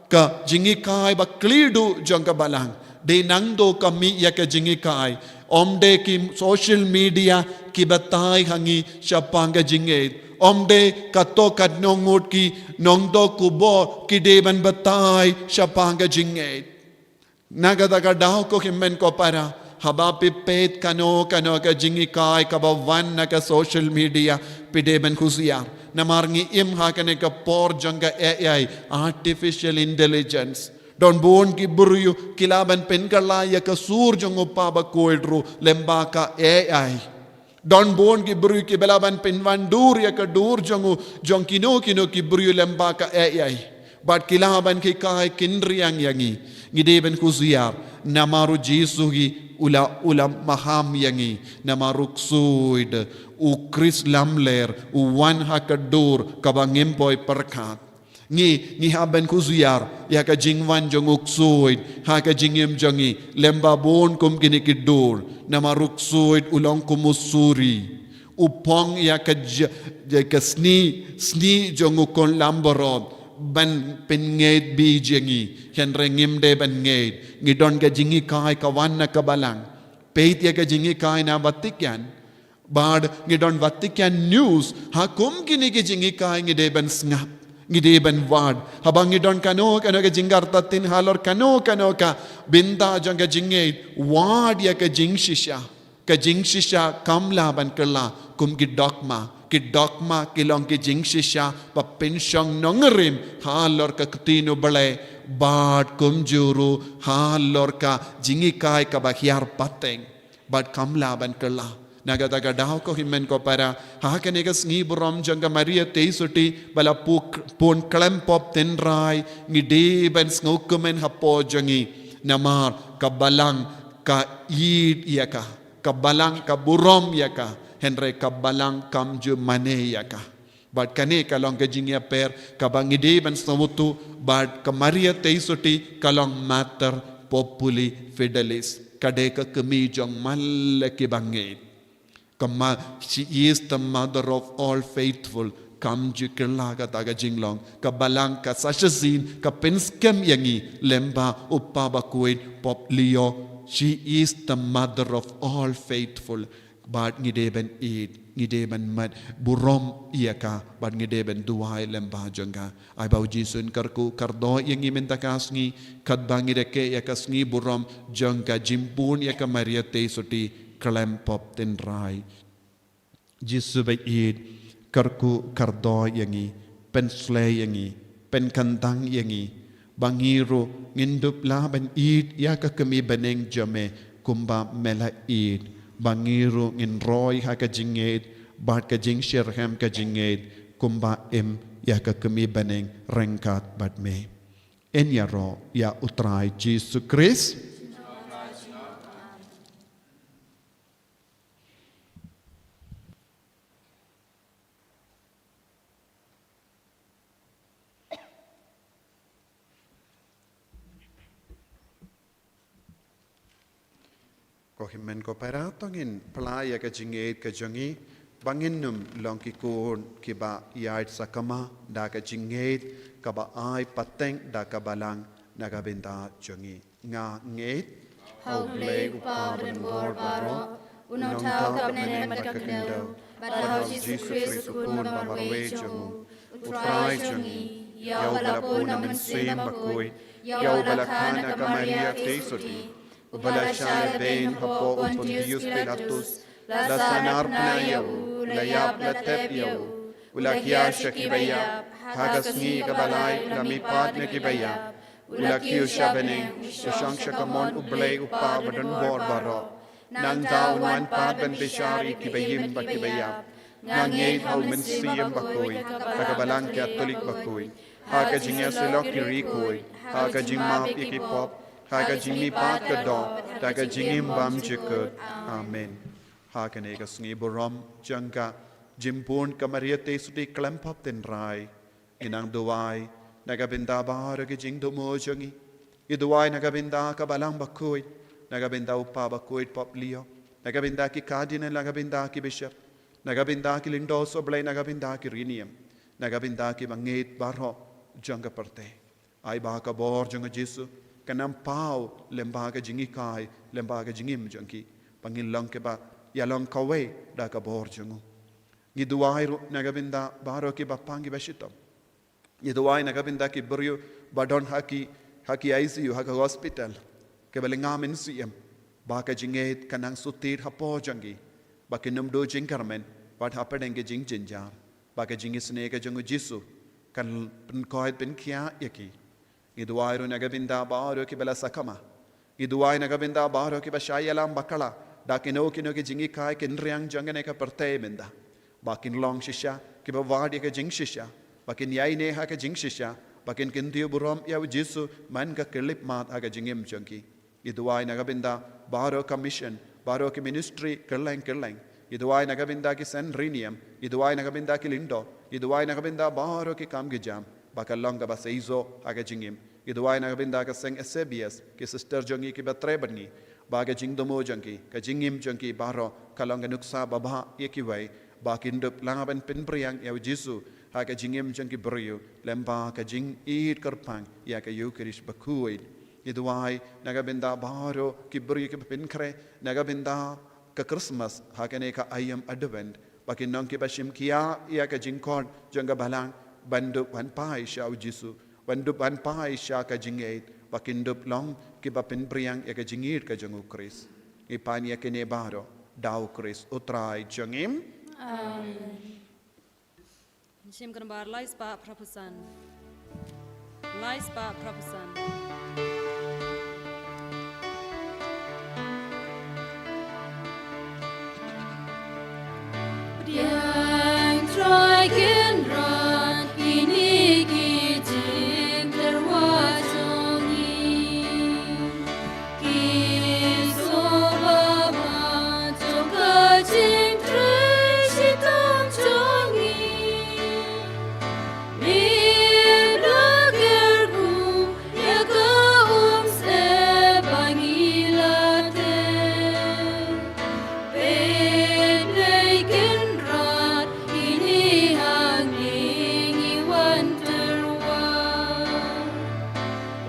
ka jinghikai ba khlieh jong ka Balang. Dei nangta ka mih ïa ka jinghikai. Ym dei ki social media ki batai ha ngi shaphang ka jingngeit. Ym dei kato katno ngut ki nongdonkubor ki dei ban batai shaphang ka jingngeit. Na kata ka daw ko hynmen ko para, haba phi peit kano kano ka jinghikai kaba wan na ka social media, phi dei ban khusiar. Namar ngi im ha kane ka por jong ka A I, artificial intelligence. Don bun ki briew ki lah ban pynkylla ïa ka sur jong u Papa Bakhuid ruh lyngba ka A I. Don bun ki briew kiba lah ban pynwandur ïa ka dur jong u, jong kino kino ki briew lyngba ka A I. Bad ki lah ban hikai khynriang ïa ngi. Ngi dei ban khusiar, namar u Jisu hi u la, u la maham ïa ngi. Namar u ksuid, u Khrist lamler, u wan ha ka dur kaba ngim poi pyrkhat. Ngi, ngi hap ban khusiar ïa ka jingwan jong u ksuid ha ka jingim jong ngi lyngba bun kum kine ki dur. Namar u ksuid u long kum u suri, u phong ïa ka j-, ïa ka sni, sni jong u khun lambarot ban pynngeit bha jong ngi. Hynrei ngim dei ban ngeit. Ngi don ka jinghikai ka wan na ka Balang. Peit ïa ka jinghikai na Vatican. Bad ngi don Vatican News, ha kum kine ki jinghikai ngi dei ban sngap, ngi dei ban wad. Haba ngi don kano kano ka jingkyrtatien halor kano kano ka bynta jong ka jingngeit, wad ïa ka jingshisha. Ka jingshisha kam lah ban kylla kum ki dogma. Ki dogma ki long ki jingshisha ba pynshong nongrim halor ka ktien u Blei, bad kumjuh ruh halor ka jinghikai kaba hiar pateng. Bad kam lah ban kylla. Na kata ka daw ko hynmen ko para, ha kane ka sngi burom jong ka Maria Theisotti ba la pu-, pun khlem pop tynrai, ngi dei ban sngewkmen hapoh jong ngi. Namar ka Balang ka ïeit ïa ka, ka Balang ka burom ïa ka, hynrei ka Balang kam ju mane ïa ka. Bad kane ka long ka jingïapher kaba ngi dei ban sngewthuh, bad ka Maria Theisotti ka long Mater Populi Fidelis, ka dei ka kmie jong man la ki bangeit. Ka ma-, she is the mother of all faithful, kam ju kylla kata ka jinglong. Ka Balang ka sa shisien ka pynskhem ïa ngi lyngba u Papa Bakhuid Pope Leo, she is the mother of all faithful. Bad ngi dei ban ïeit, ngi dei ban mad burom ïa ka, bad ngi dei ban duwai lyngba jong ka. Ai ba u Jisu un kyrkhu kyrdoh ïa ngi mynta ka sngi, katba ngi rakhe ïa ka sngi burom jong ka jingpun ïa ka Maria Theisotti khlem pop tynrai. Jisu ba ïeit, kyrkhu kyrdoh ïa ngi, pynshlei ïa ngi, pynkyntang ïa ngi, ba ngi ruh ngin dup lah ban ïeit ïa ka kmie bneng jong me kumba me la ïeit, ba ngi ruh ngin roi ha ka jingngeit bad ka jingshitrhem ka jingngeit, kumba im ïa ka kmie bneng ryngkat bad me. Yn ïaroh ïa u Trai Jisu Khrist. Ko hynmen ko para, to ngin plie ïa ka jingngeit ka jong ngi, ba ngin ym long ki khun kiba ïaid sakma da ka jingngeit kaba ai pateng da ka Balang na ka bynta jong ngi. Nga ngeit. Ha U Blei U Kpa badonbor baroh, u nongthaw ka bneng bad ka khyndew, bad ha U Jisu Khrist u Khun ba marwei jong u, U Trai jong ngi, ïa uba la pun na u Mynsiem Bakhuid, ïa uba la kha na ka Maria Theisotti, uba la shah lehbeiñ hapoh u Pontius Pilatus, la sahnarphna ïa u, la ïap la tep ïa u, u la khia sha kiba ïap, ha ka sngi kaba lai u la mihpat na kiba ïap, u la kiew sha bneng, u shong sha kamon U Blei U Kpa badonbor baroh. Nangta un wan pat ban bishar ïa kiba im bad kiba ïap. Nga ngeit ha U Mynsiem Bakhuid, ha ka Balang Katholik bakhuid, ha ka jingïasyllok ki riewkhuid, ha ka jingmap ïa ki pop, ha ka jingmihpat ka doh, ha ka jingim bymjukut. Amen. Ha kane ka sngi burom jong ka jingbun ka Maria Theisotti khlem pop tynrai, ngi nang duwai na ka bynta baroh ki jingthmu jong ngi. Ngi duwai na ka bynta ka Balang Bakhuid, na ka bynta u Pop Bakhuid Pop Leo, na ka bynta ki Cardinal, na ka bynta ki Bishop, na ka bynta ki Lyngdoh Sohblei, na ka bynta ki riewniam, na ka bynta ki bangeit baroh jong ka pyrthei. Ai ba ka bor jong U Jisu kan nang paw lem bad ka jinghikai, lem bad ka jingim jong ki, ba ngin long kiba ïalong kawei da ka bor jong u. Ngi duwai ruh na ka bynta baroh kiba pang kiba shitom. Ngi duwai na ka bynta ki briew ba don ha ki, ha ki I C U, ha ka hospital, kiba lynga mynsiem, ba ka jingngeit kan nang shu tied hapoh jong ki, ba kin ym duh jingkyrmen, bad hapdeng ki jingjynjar, ba ka jingisynei ka jong U Jisu kan pynkoit pynkhiah ïa ki. Ngi duwai ruh na ka bynta baroh kiba la sakma. Ngi duwai na ka bynta baroh kiba shah ïalam bakla da kino kino ki jinghikai, ki nongriang jong kane ka pyrthei mynta, ba kin long shisha kiba wad ïa ka jingshisha, ba kin ïaineh ha ka jingshisha, ba kin kyntiew burom ïa U Jisu man ka khyllipmat ha ka jingim jong ki. Ngi duwai na ka bynta baroh ka mission, baroh ki ministry kylleng kylleng. Ngi duwai na ka bynta ki seng riewniam, ngi duwai na ka bynta ki lyngdoh, ngi duwai na ka bynta baroh ki kam ki jam, ba kan long kaba seisoh ha ka jingim. Ngi duwai na ka bynta ka seng S A B S, ki sister jong ngi kiba trei bad ngi, ba ka jingthmu jong ki, ka jingim jong ki baroh kan long ka nuksa babha ïa kiwei, ba kin dup lah ban pynphriang ïa U Jisu ha ka jingim jong ki briew lem bad ka jingïeit kyrpang ïa ka Eukharist bakhuid. Ngi duwai na ka bynta baroh ki briew kiba pynkhreh na ka bynta ka Christmas ha kane ka aïom Advent, ba kin long kiba shim khia ïa ka jingkhot jong ka Balang ban dup ban phai sha U Jisu, ban dup ban phai sha ka jingngeit, ba kin dup long kiba pynphriang ïa ka jingïeit ka jong U Khrist. Ngi pan ïa kine baroh da U Khrist U Trai jong ngi. Amen. Shim kynbar lai spah phra phew san. Lai spah phra phew san. Pdiang Trai Kynrad, kine ki jingtyrwa jong ngi. Ki sngewbha ba jong ka jingtrei shitom jong ngi. Me da kyrkhu ïa ka umsyep ba ngi la teh. Peit Blei Kynrad, kine hangne ngi wan tyrwa.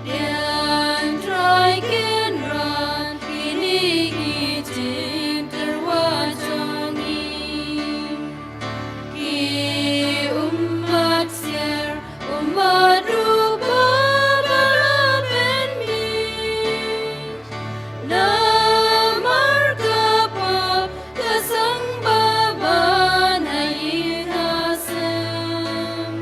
Pdiang Trai Kynrad, kine ki jingtyrwa jong ngi. Ki ummat siar, ummat ruh ba la pynmih. Namar ka pop ka seng ba ban ha ïing ha sem.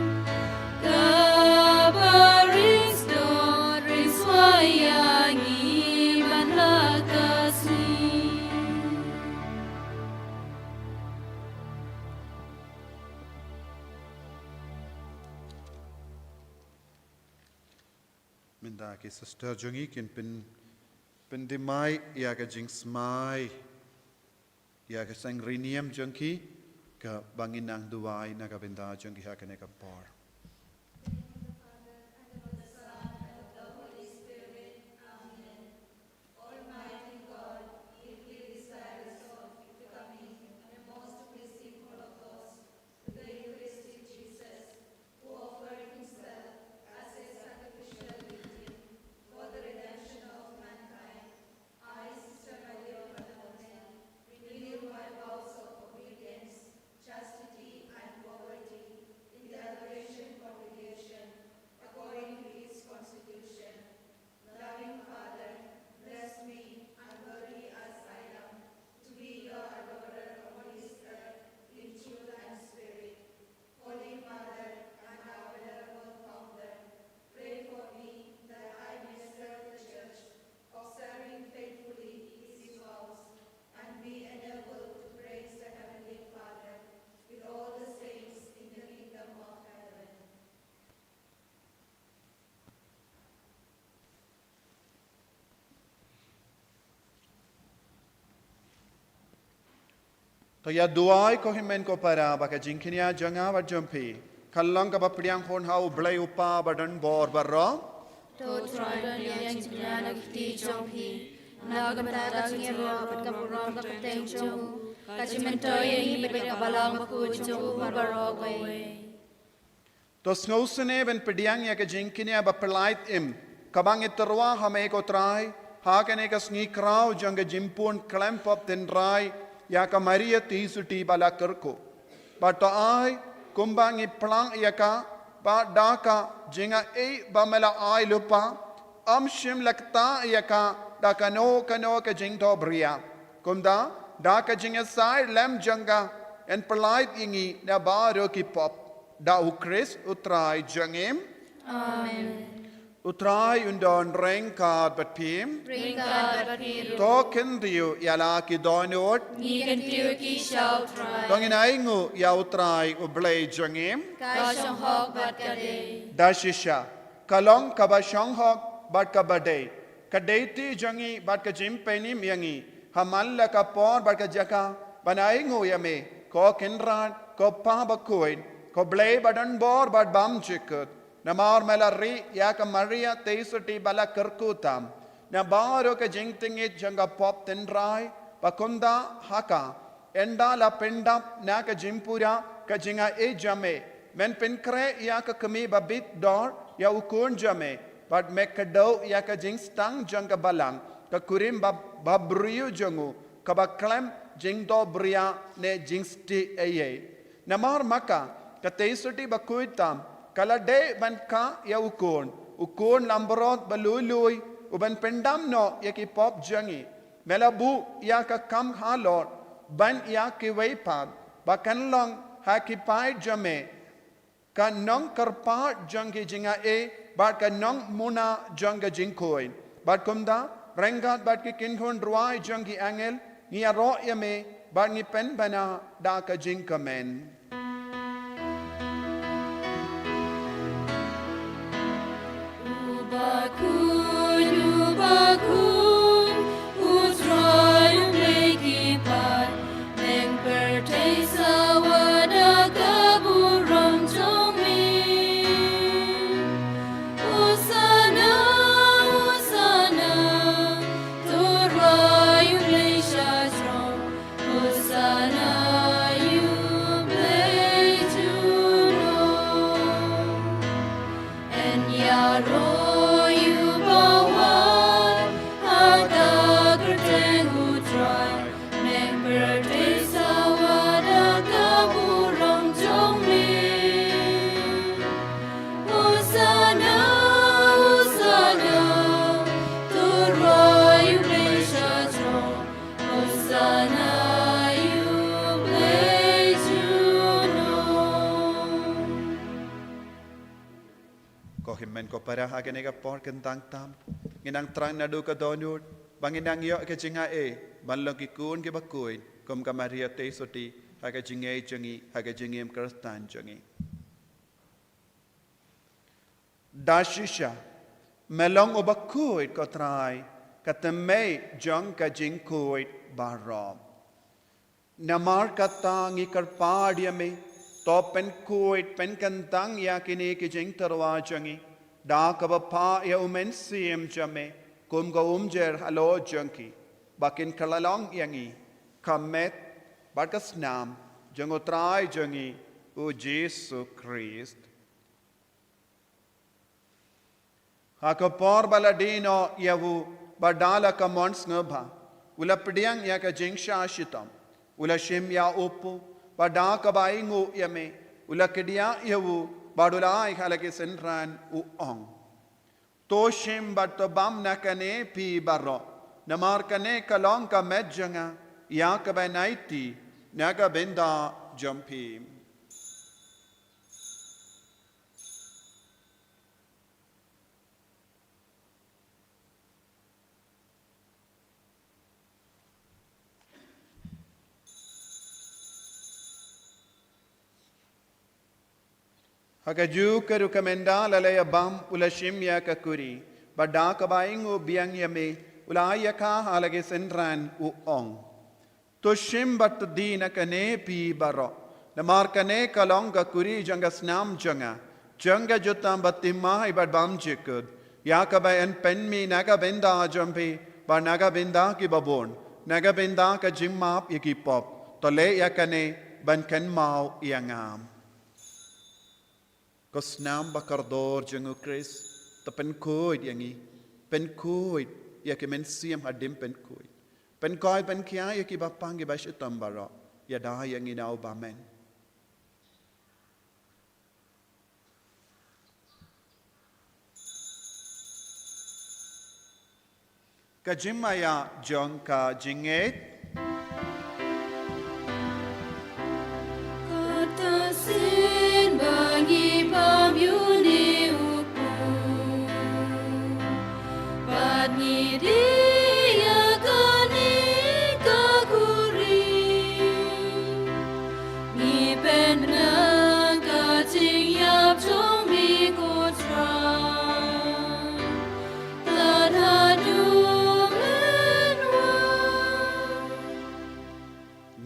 Kaba ring sdot ring swai ïa ngi man la ka sngi. Mynta ki sister jong ngi kin pyn, pyndimai ïa ka jingsmai ïa ka seng riewniam jong ki, kaba ngin nang duwai na ka bynta jong ki ha kane ka por. Almighty God, deeply desirous of becoming a most pleasing Holocaust to the Eucharistic Jesus, who offered himself as a sacrificial victim for the redemption of mankind, I To ïa duwai ko hynmen ko para ba ka jingkñia jong nga bad jong phi kan long kaba pdiang hun ha U Blei U Kpa badonbor baroh. To Trai, don ïa jingkñia na ka kti jong phi, na ka bynta ka jingïaroh bad ka burom ka kyrteng jong u, ka jingmyntoi ïa ngi bad ïa ka balang bakhuid jong u baroh kawei. To sngewsynei ban pdiang ïa ka jingkñia ba pyllait im kaba ngi tyrwa ha me ko Trai, ha kane ka sngi kraw jong ka jingpun khlem pop tynrai ïa ka Maria Theisotti ba la kyrkhu. Bad to ai kumba ngi plang ïa ka, ba da ka jingaiei ba me la ai lypa, ym shym la ktah ïa ka da kano kano ka jingthohbria. Kumta da ka jingïasaid lem jong ka, yn pyllait ïa ngi na baroh ki pop. Da U Khrist U Trai jong ngi. Amen. U Trai un don ryngkat bad phi. Ryngkat bad phi ruh. To khyndiat ïa la ki dohnud. Ngi khyndiat ïa ki sha U Trai. To ngin ainguh ïa U Trai U Blei jong ngi. Ka shong hok bad ka dei. Da shisha ka long kaba shong hok bad kaba dei. Ka dei kti jong ngi bad ka jingpynim ïa ngi ha man la ka por bad ka jaka ban ainguh ïa me, ko Kynrad, ko Kpa bakhuid, ko Blei badonbor bad bymjukut. Namar me la rieh ïa ka Maria Theisotti ba la kyrkhu tam na baroh ka jingtngit jong ka pop tynrai, ba kumta ha ka, ynda la pyndap na ka jingpura ka jingaiei jong me, men pynkhreh ïa ka kmie babit dor ïa u Khun jong me, bad me kdew ïa ka jingstad jong ka balang, ka kurim ba, babriew jong u, kaba khlem jingthohbria ne jingstieh eiei. Namar ma ka, ka Theisotti bakhuid tam ka la dei ban kha ïa u Khun, u Khun langbrot ba lui lui, u ban pyndam noh ïa ki pop jong ngi. Me la buh ïa ka kam halor ban ïa kiwei pat ba kan long ha ki paid jong me ka nongkyrpad jong ki jingaiei bad ka nongmuna jong ka jingkhuid. Bad kumta, ryngkat bad ki kynhun rwai jong ki angel, ngi ïaroh ïa me bad ngi pynbna da ka jingkmen. U bakhuid, u bakhuid, u Trai u Blei ki paid, ïeng pyrthei sawa da ka burom jong me. Hosana, Hosana, to rwai ïa u Blei sha shnong. Hosana ïa u Blei junom. Yn ïaroh ïa u bawan ha ka kyrteng u Trai. Ïeng pyrthei sawa da ka burom jong me. Hosana, Hosana, to rwai ïa u Blei sha shnong. Hosana ïa u Blei junom. Ko hynmen ko para, ha kane ka por kyntang tam ngin nang thrang naduh ka dohnud ba ngin nang ïoh ka jingaiei ban long ki khun kiba khuid kum ka Maria Theisotti ha ka jingngeit jong ngi, ha ka jingim Khristan jong ngi. Da shisha me long uba khuid ko Trai, ka tnat jong ka jingkhuid baroh. Namar kata ngi kyrpad ïa me, to pynkhuid pynkyntang ïa kine ki jingtyrwa jong ngi da kaba phah ïa u Mynsiem jong me kum ka umjer halor jong ki, ba kin kylla long ïa ngi ka met bad ka snam jong u Trai jong ngi u Jisu Khrist. Ha ka por ba la die noh ïa u, bad da la ka mon sngewbha u la pdiang ïa ka jingshah shitom, u la shim ïa u kpu, bad da kaba ainguh ïa me u la kdiah ïa u, bad u la ai ha la ki synran, u ong: To shim bad to bam na kane phi baroh, namar kane ka long ka met jong nga ïa kaba nai kti na ka bynta jong phi. Ha kajuh ka ruh ka mynda la la ïa bam u la shim ïa ka kuri, bad da kaba ainguh biang ïa me u la ai ïa ka ha la ki synran, u ong: To shim bad to die na kane phi baroh. Namar kane ka long ka kuri jong ka snam jong nga, jong ka jutang bathymmai bad bymjukut, ïa kaba yn pynmih na ka bynta jong phi bad na ka bynta kiba bun, na ka bynta ka jingmap ïa ki pop. To leh ïa kane ban kynmaw ïa nga. Ko snam ba kordor jong U Khrist, to pynkhuid ïa ngi, pynkhuid ïa ki mynsiem haduh pynkhuid, pynkhuid, pynkhia ïa kiba pang, kiba shitom baroh. Ïada ïa ngi na U Bamon. Ka jingmaïa jong ka jingngeit. Kata sien ba ngi pynbiang ïa u Blei, bad ngi die ïa kane ka kuri, ngi pynbna ka jingïap jong me, ko Trai.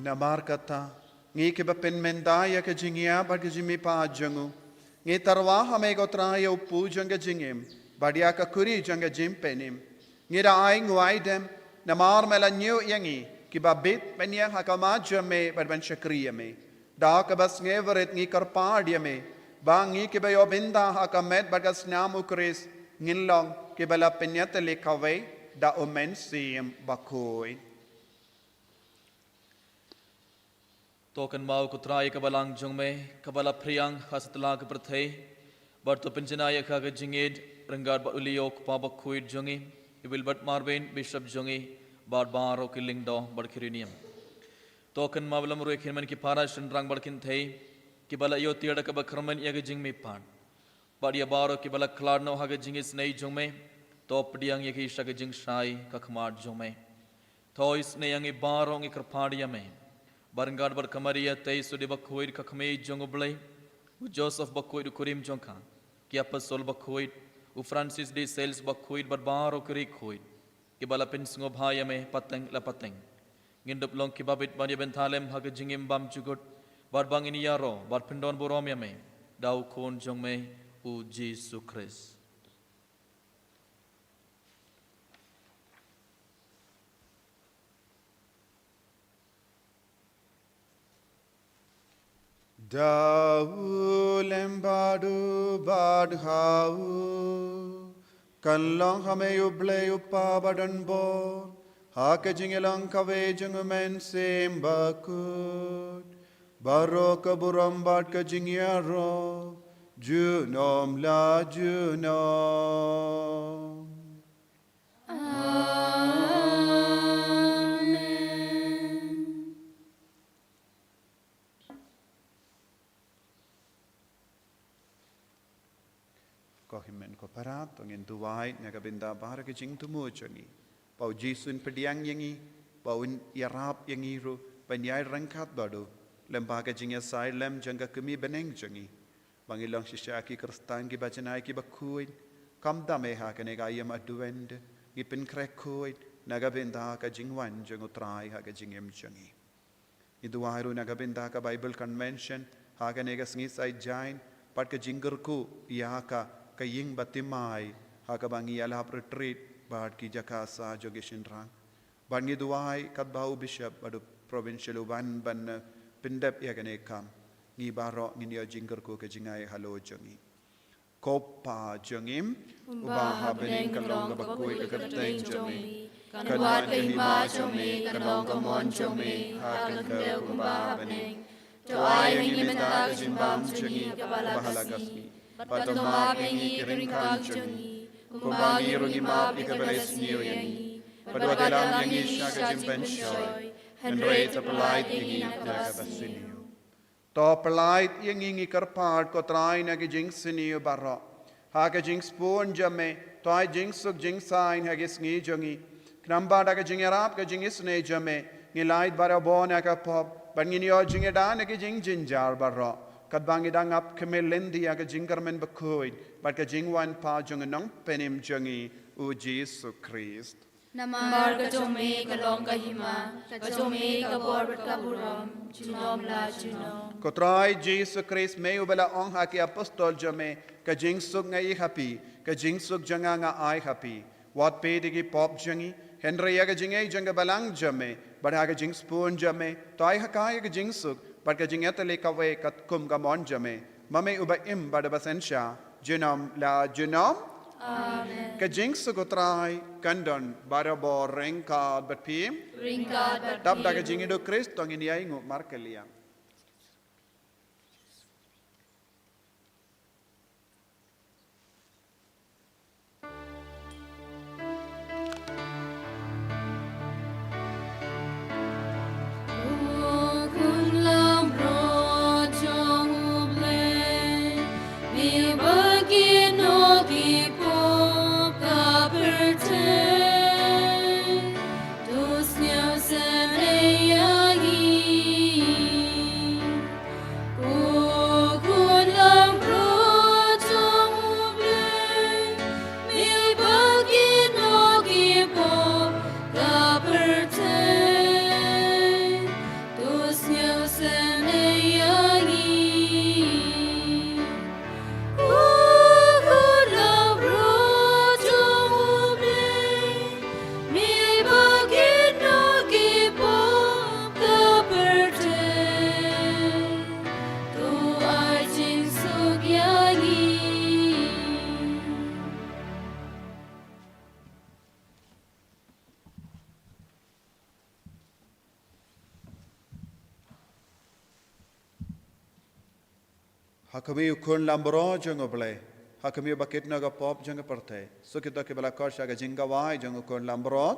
Namar kata, ngi kiba pynmynta ïa ka jingïap bad ka jingmihpat jong u, ngi tyrwa ha me, ko Trai, ïa u pud jong ka jingim bad ïa ka kuri jong ka jingpynim. Ngi da ai nguaidem namar me la ñiew ïa ngi kiba bit ban ïeng ha khmat jong me bad ban shakri ïa me. Da kaba sngewrit ngi kyrpad ïa me ba ngi kiba ïoh bynta ha ka met bad ka snam U Khrist ngin long kiba la pynïatylli kawei da U Mynsiem Bakhuid. To kynmaw, ko Trai, ka balang jong me kaba la phriang ha satlak ka pyrthei, bad to pynjanai ïa ka ha ka jingïeit ryngkat bad u Leo, u kpa bakhuid jong ngi, i Wilbert Marvin, bishop jong ngi, bad baroh ki lyngdoh bad ki riewniam. To kynmaw ïa ki lymroi, ki hynmen, ki para, shynrang bad kynthei kiba la ïoh tiar da kaba kyrmen ïa ka jingmihpat. Bad ïa baroh kiba la khlad noh ha ka jingisynei jong me, to pdiang ïa ki sha ka jingshai ka khmat jong me. To isynei ïa ngi baroh, ngi kyrpad ïa me, bad ryngkat bad ka Maria Theisotti bakhuid, ka Kmie jong U Blei, u Joseph bakhuid, u kurim jong ka, ki apostol bakhuid, u Francis de Sales bakhuid, bad baroh ki riewkhuid kiba la pynsngewbha ïa me pateng la pateng. Ngin dup long kiba bit ban ïa bynta lem ha ka jingim bymjukut, bad ba ngin ïaroh bad pyndonburom ïa me da u Khun jong me, u Jisu Khrist. Da u lem bad u bad ha u, kan long ha me U Blei U Kpa badonbor, ha ka jingïalang kawei jong U Mynsiem Bakhuid, baroh ka burom bad ka jingïaroh junom la junom. Amen. Ko hynmen ko para, to ngin duwai na ka bynta baroh ki jingthmu jong ngi, ba U Jisu un pdiang ïa ngi, ba un ïarap ïa ngi ruh ban ïai ryngkat bad u lem bad ka jingïasai lem jong ka Kmie bneng jong ngi, ba ngin long shisha ki Khristan kiba janai kiba khuid. Kumta me, ha kane ka aïom Advent, ngi pynkhreh khuid na ka bynta ka jingwan jong U Trai ha ka jingim jong ngi. Ngi duwai ruh na ka bynta ka Bible Convention ha kane ka sngi Saitjaiñ Jaiñ, bad ka jingkyrkhu ïa ka, ka ïing bathymmai ha kaba ngi ïalap retreat bad ki jaka sah jong ki shynrang. Bad ngi duwai katba u Bishop bad u Provincial u wan ban, eh, pyndep ïa kane ka kam, ngi baroh ngin ïoh jingkyrkhu ka jingai halor jong ngi. Ko Pa jong ngi uba ha bneng, ka long kaba khuid ka kyrteng jong me. Kan wad ka hima jong me, kan long ka mon jong me ha ka khyndew kumba ha bneng. To ai ïa ngi mynta ka jingbam jong ngi kaba ha la ka sngi. Bad to map ïa ngi ki ryngkang jong ngi, kumba ngi ruh ngi map ïa kiba isniew ïa ngi. Bad wat ïalam ïa ngi sha ka jingpynshoi, hynrei to pyllait ïa ngi na kaba sniew. To pyllait ïa ngi, ngi kyrpad, ko Trai, na ki jingsniew baroh. Ha ka jingsbun jong me, to ai jingsuk jingsaiñ ha ki sngi jong ngi. Khnang ba da ka jingïarap ka jingisynei jong me, ngin lait barabor na ka pop, bad ngin ïoh jingïada na ki jingjynjar baroh, katba ngi dang ap khmih lynti ïa ka jingkyrmen bakhuid bad ka jingwan pat jong u Nongpynim jong ngi, u Jisu Khrist. Namar ka jong me ka long ka hima, ka jong me ka bor bad ka burom, junom la junom. Ko Trai Jisu Khrist, me uba la ong ha ki apostol jong me, ka jingsuk nga ai ha phi, ka jingsuk jong nga nga ai ha phi. Wat peit ïa ki pop jong ngi, hynrei ïa ka jingaiei jong ka balang jong me, bad ha ka jingsbun jong me, to ai ha ka ïa ka jingsuk, bad ka jingïatylli kawei katkum ka mon jong me. Ma me uba im bad uba synshar, junom la junom. Amen. Ka jingsuk U Trai kan don barabor ryngkat bad phi. Ryngkat bad phi. Tap da ka jingïadei Khrist to ngin ïai nguh markylliang. Ha khmih U Khun Lambrot jong U Blei, ha khmih uba kit noh ka pop jong ka pyrthei. Suk ïa kito kiba la khot sha ka jingkawei jong U Khun Lambrot.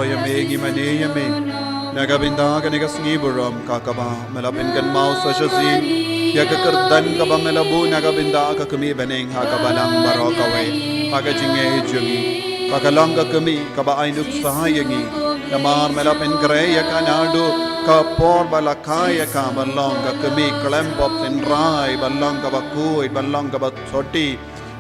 Ïa me, ngi mane ïa me na ka bynta kane ka sngi burom, ka kaba me la pynkynmaw sa shisien ïa ka kyrdan kaba me la buh na ka bynta ka kmie bneng ha ka balang baroh kawei, ha ka jingngeit jong ngi. Ka ka long ka kmie kaba ai nuksa ïa ngi, namar me la pynkhreh ïa ka naduh ka por ba la kha ïa ka ban long ka kmie khlem pop tynrai, ban long kaba khuid, ban long kaba soti,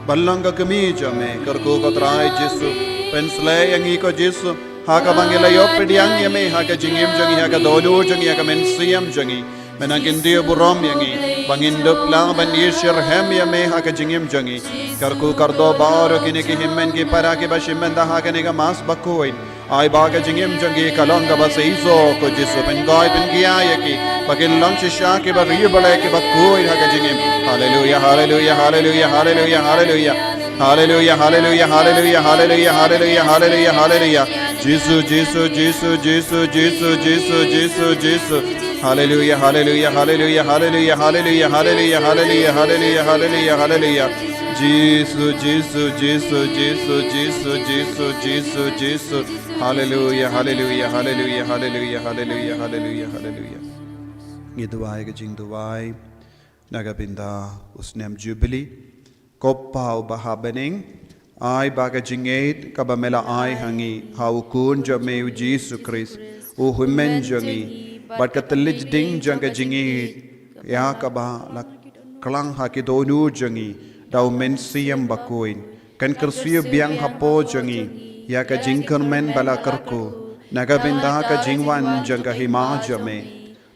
ban long ka kmie jong me. Kyrkhu ko Trai Jisu, pynsleh ïa ngi ko Jisu, ha kaba ngi la ïoh pdiang ïa me ha ka jingim jong ngi, ha ka dohnud jong ngi, ha ka mynsiem jong ngi. Me nang kyntiew burom ïa ngi ba ngin dup lang ban ïashitrhem ïa me ha ka jingim jong ngi. Kyrkhu kyrdoh baroh kine ki hynmen ki para kiba shim bynta ha kane ka Mass bakhuid. Ai ba ka jingim jong ki ka long kaba seisoh ko Jisu, pynkoit pynkhia ïa ki ba kin long shisha kiba riewblei kiba khuid ha ka jingim. Haleluya, haleluya, haleluya, haleluya, haleluya. Haleluya, haleluya, haleluya, haleluya, haleluya, haleluya, haleluya. Jisu, Jisu, Jisu, Jisu, Jisu, Jisu, Jisu, Jisu. Haleluya, haleluya, haleluya, haleluya, haleluya, haleluya, haleluya, haleluya, haleluya, haleluya. Jisu, Jisu, Jisu, Jisu, Jisu, Jisu, Jisu, Jisu. Haleluya, haleluya, haleluya, haleluya, haleluya, haleluya, haleluya. Ngi duwai ka jingduwai na ka bynta u snem Jubili. Ko Pa uba ha bneng, ai ba ka jingngeit kaba me la ai ha ngi ha u Khun jong me u Jisu Khrist, u hynmen jong ngi, bad ka tylli jingding jong ka jingngeit ïa kaba la klang ha ki dohnud jong ngi da u Mynsiem Bakhuid, kan kyrsiew biang hapoh jong ngi ïa ka jingkyrmen ba la kyrkhu na ka bynta ka jingwan jong ka Hima jong me.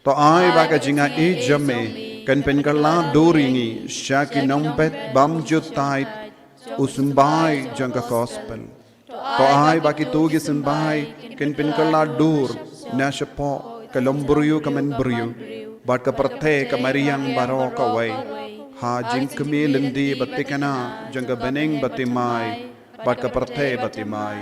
To ai ba ka jingaiei jong me kan pynkylla dur ïa ngi sha ki nongbet bymjukut tait u symbai jong ka Gospel. To ai ba kito ki symbai kan pynkylla dur na shapoh ka longbriew ka manbriew bad ka pyrthei ka mariang baroh kawei, ha jingkmie lynti ba thikna jong ka bneng ba thymmai bad ka pyrthei ba thymmai.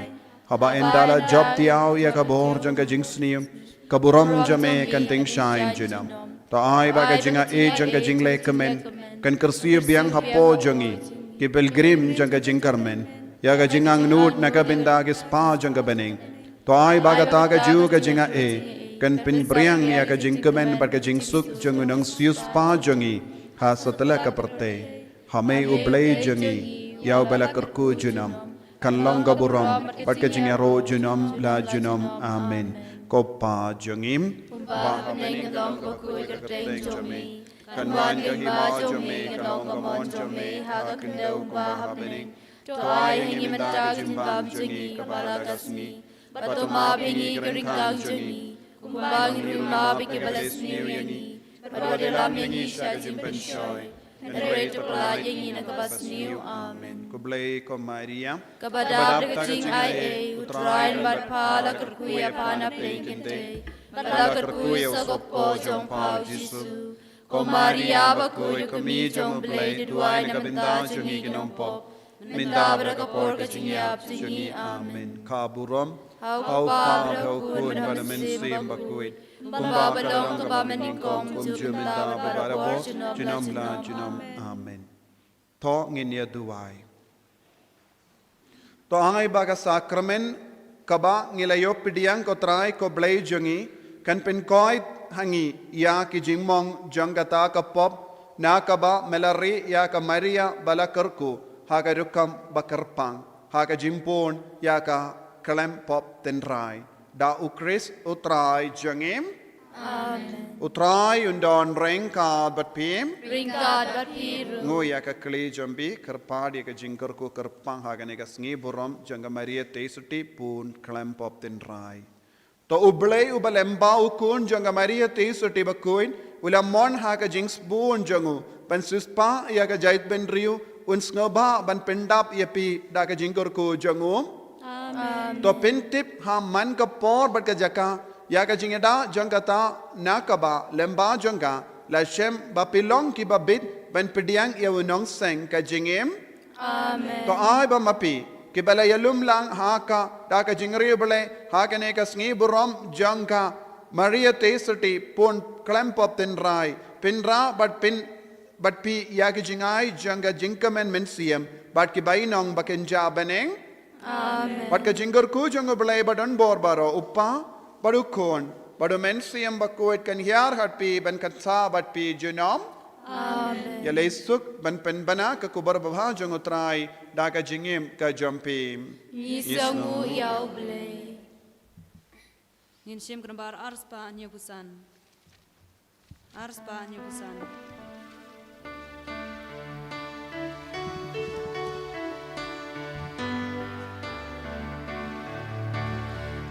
Haba ynda la jop thiaw ïa ka bor jong ka jingsniew, ka burom jong me kan tyngshaiñ junom. To ai ba ka jingaiei jong ka jingleh kmen kan kyrsiew biang hapoh jong ngi, ki pilgrim jong ka jingkyrmen, ïa ka jingangnud na ka bynta ki spah jong ka bneng. To ai ba kata ka juh ka jingaiei kan pynphriang ïa ka jingkmen bad ka jingsuk jong u nongsiewspah jong ngi ha satlak ka pyrthei. Ha me u Blei jong ngi, ïa uba la kyrkhu junom, kan long ka burom bad ka jingïaroh junom la junom. Amen. Ko Pa jong ngi, uba ha bneng, kan long bakhuid ka kyrteng jong me. Kan wan ka hima jong me, kan long ka mon jong me ha ka khyndew kumba ha bneng. To ai ha ngi mynta ka jingbam jong ngi kaba la ka sngi. Bad to map ïa ngi ki ryngkang jong ngi, kumba ngi ruh ngi map ïa kiba leh sniew ïa ngi. Bad wat ïalam ïa ngi sha ka jingpynshoi, hynrei to pyllait ïa ngi na kaba sniew. Amen. Khublei ko Maria, kaba dap da ka jingaiei, U Trai u don bad pha, la kyrkhu ïa pha na pdeng ki kynthei, bad la kyrkhu ïa u sohkpoh jong pha u Jisu. Ko Maria bakhuid, kmie jong U Blei, to duwai na ka bynta jong ngi ki nongpop, mynta bad ha ka por ka jingïap jong ngi. Amen. Ka burom ha U Pa, ha U Khun bad ha U Mynsiem Bakhuid, kumba ka long kaba mynnyngkong, kumjuh mynta bad barabor, junom la junom. Amen. To ngin ïa duwai. To ai ba ka sakramen kaba ngi la ïoh pdiang, ko Trai ko Blei jong ngi, kan pynkoit ha ngi ïa ki jingmong jong kata ka pop na kaba me la rieh ïa ka Maria ba la kyrkhu ha ka rukom ba kyrpang, ha ka jingpun ïa ka khlem pop tynrai. Da U Khrist U Trai jong ngi. Amen. U Trai un don ryngkat bad phi. Ryngkat bad phi ruh. Nguh ïa ka kli jong phi, kyrpad ïa ka jingkyrkhu kyrpang ha kane ka sngi burom jong ka Maria Theisotti pun khlem pop tynrai. To U Blei uba lyngba U Khun jong ka Maria Theisotti bakhuid, u la mon ha ka jingsbun jong u ban siewspah ïa ka jaitbynriew, un sngewbha ban pyndap ïa phi da ka jingkyrkhu jong u. Amen. To pyntip ha man ka por bad ka jaka ïa ka jingïada jong kata na kaba lyngba jong ka la shem ba phi long kiba bit ban pdiang ïa u nongseng ka jingim. Amen. To ai ba ma phi kiba la ïalum lang ha ka da ka jingriewblei ha kane ka sngi burom jong ka Maria Theisotti pun khlem pop tynrai, pynrah bad pyn bad phi ïa ki jingai jong ka jingkmen mynsiem bad ki bainong ba kynja bneng. Amen. Bad ka jingkyrkhu jong U Blei badonbor baroh, U Kpa, bad U Khun, bad U Mynsiem Bakhuid, kan hiar ha phi, ban kyntha bad phi junom. Amen. Ïaleh suk ban pynbna ka khubor babha jong U Trai da ka jingim ka jong phi. Ngi sngewnguh ïa U Blei. Ngin shim ka nambar arspah hynñiewphew san. Arspah hynñiewphew san.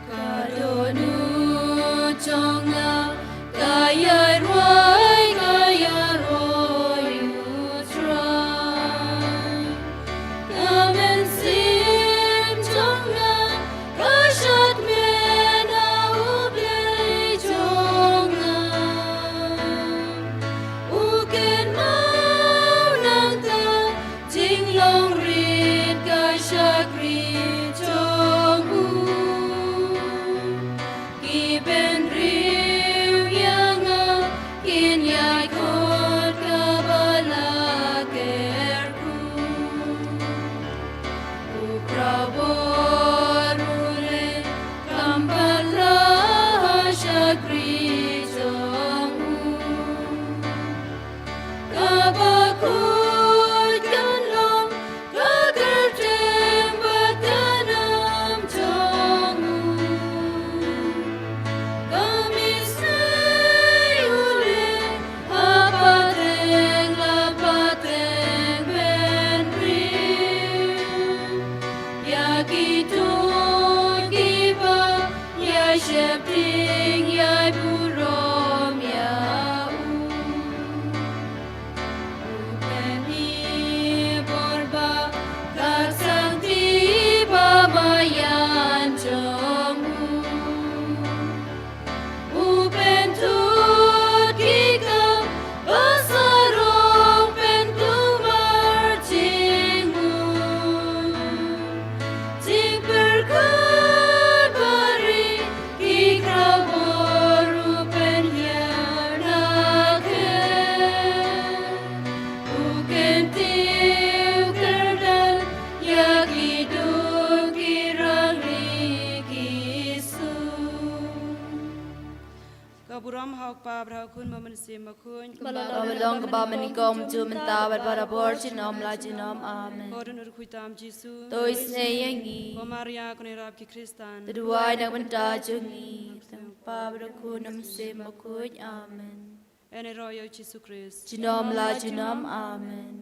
Ka dohnud jong nga ka ïai rwai, ka ïai rwai, U Trai. Ka mynsiem jong nga ka shad mynta, U Blei jong nga. U kynmaw nangta jinglong rit ka shakri jong u. Ki bynriew ïa nga kin ïai khot kaba la kyrkhu. U khraw bor u leh kam pat la ha shakri jong u. Kaba khuid kan long ka kyrteng bad ka nam jong u. Ka mynsiem u leh ha pateng la pateng bynriew. Ïa kito kiba ïai sheptieng ïai burom ïa u. U pynïabor ba ka sangti ba maïan jong u. U pyntud ki kam ba sarong, pyntumar jingmut. Jingpyrkhat ba rit ki khraw bor u pynhiar na kher. U kyntiew kyrdan ïa kito ki rangli ki suk. Ka burom ha U Kpa bad ha U Khun bad U Mynsiem Bakhuid. Kaba long kaba mynnyngkong, mynta, mynta bad barabor, junom la junom. Amen. Ko dohnud khuid tam Jisu. To isynei ïa ngi. Ko Maria kane ïarap ki Khristan. To duwai na ka bynta jong ngi. Tang U Kpa bad U Khun, U Mynsiem Bakhuid. Amen. Yn ïaroh ïa U Jisu Khrist. Junom la junom. Amen.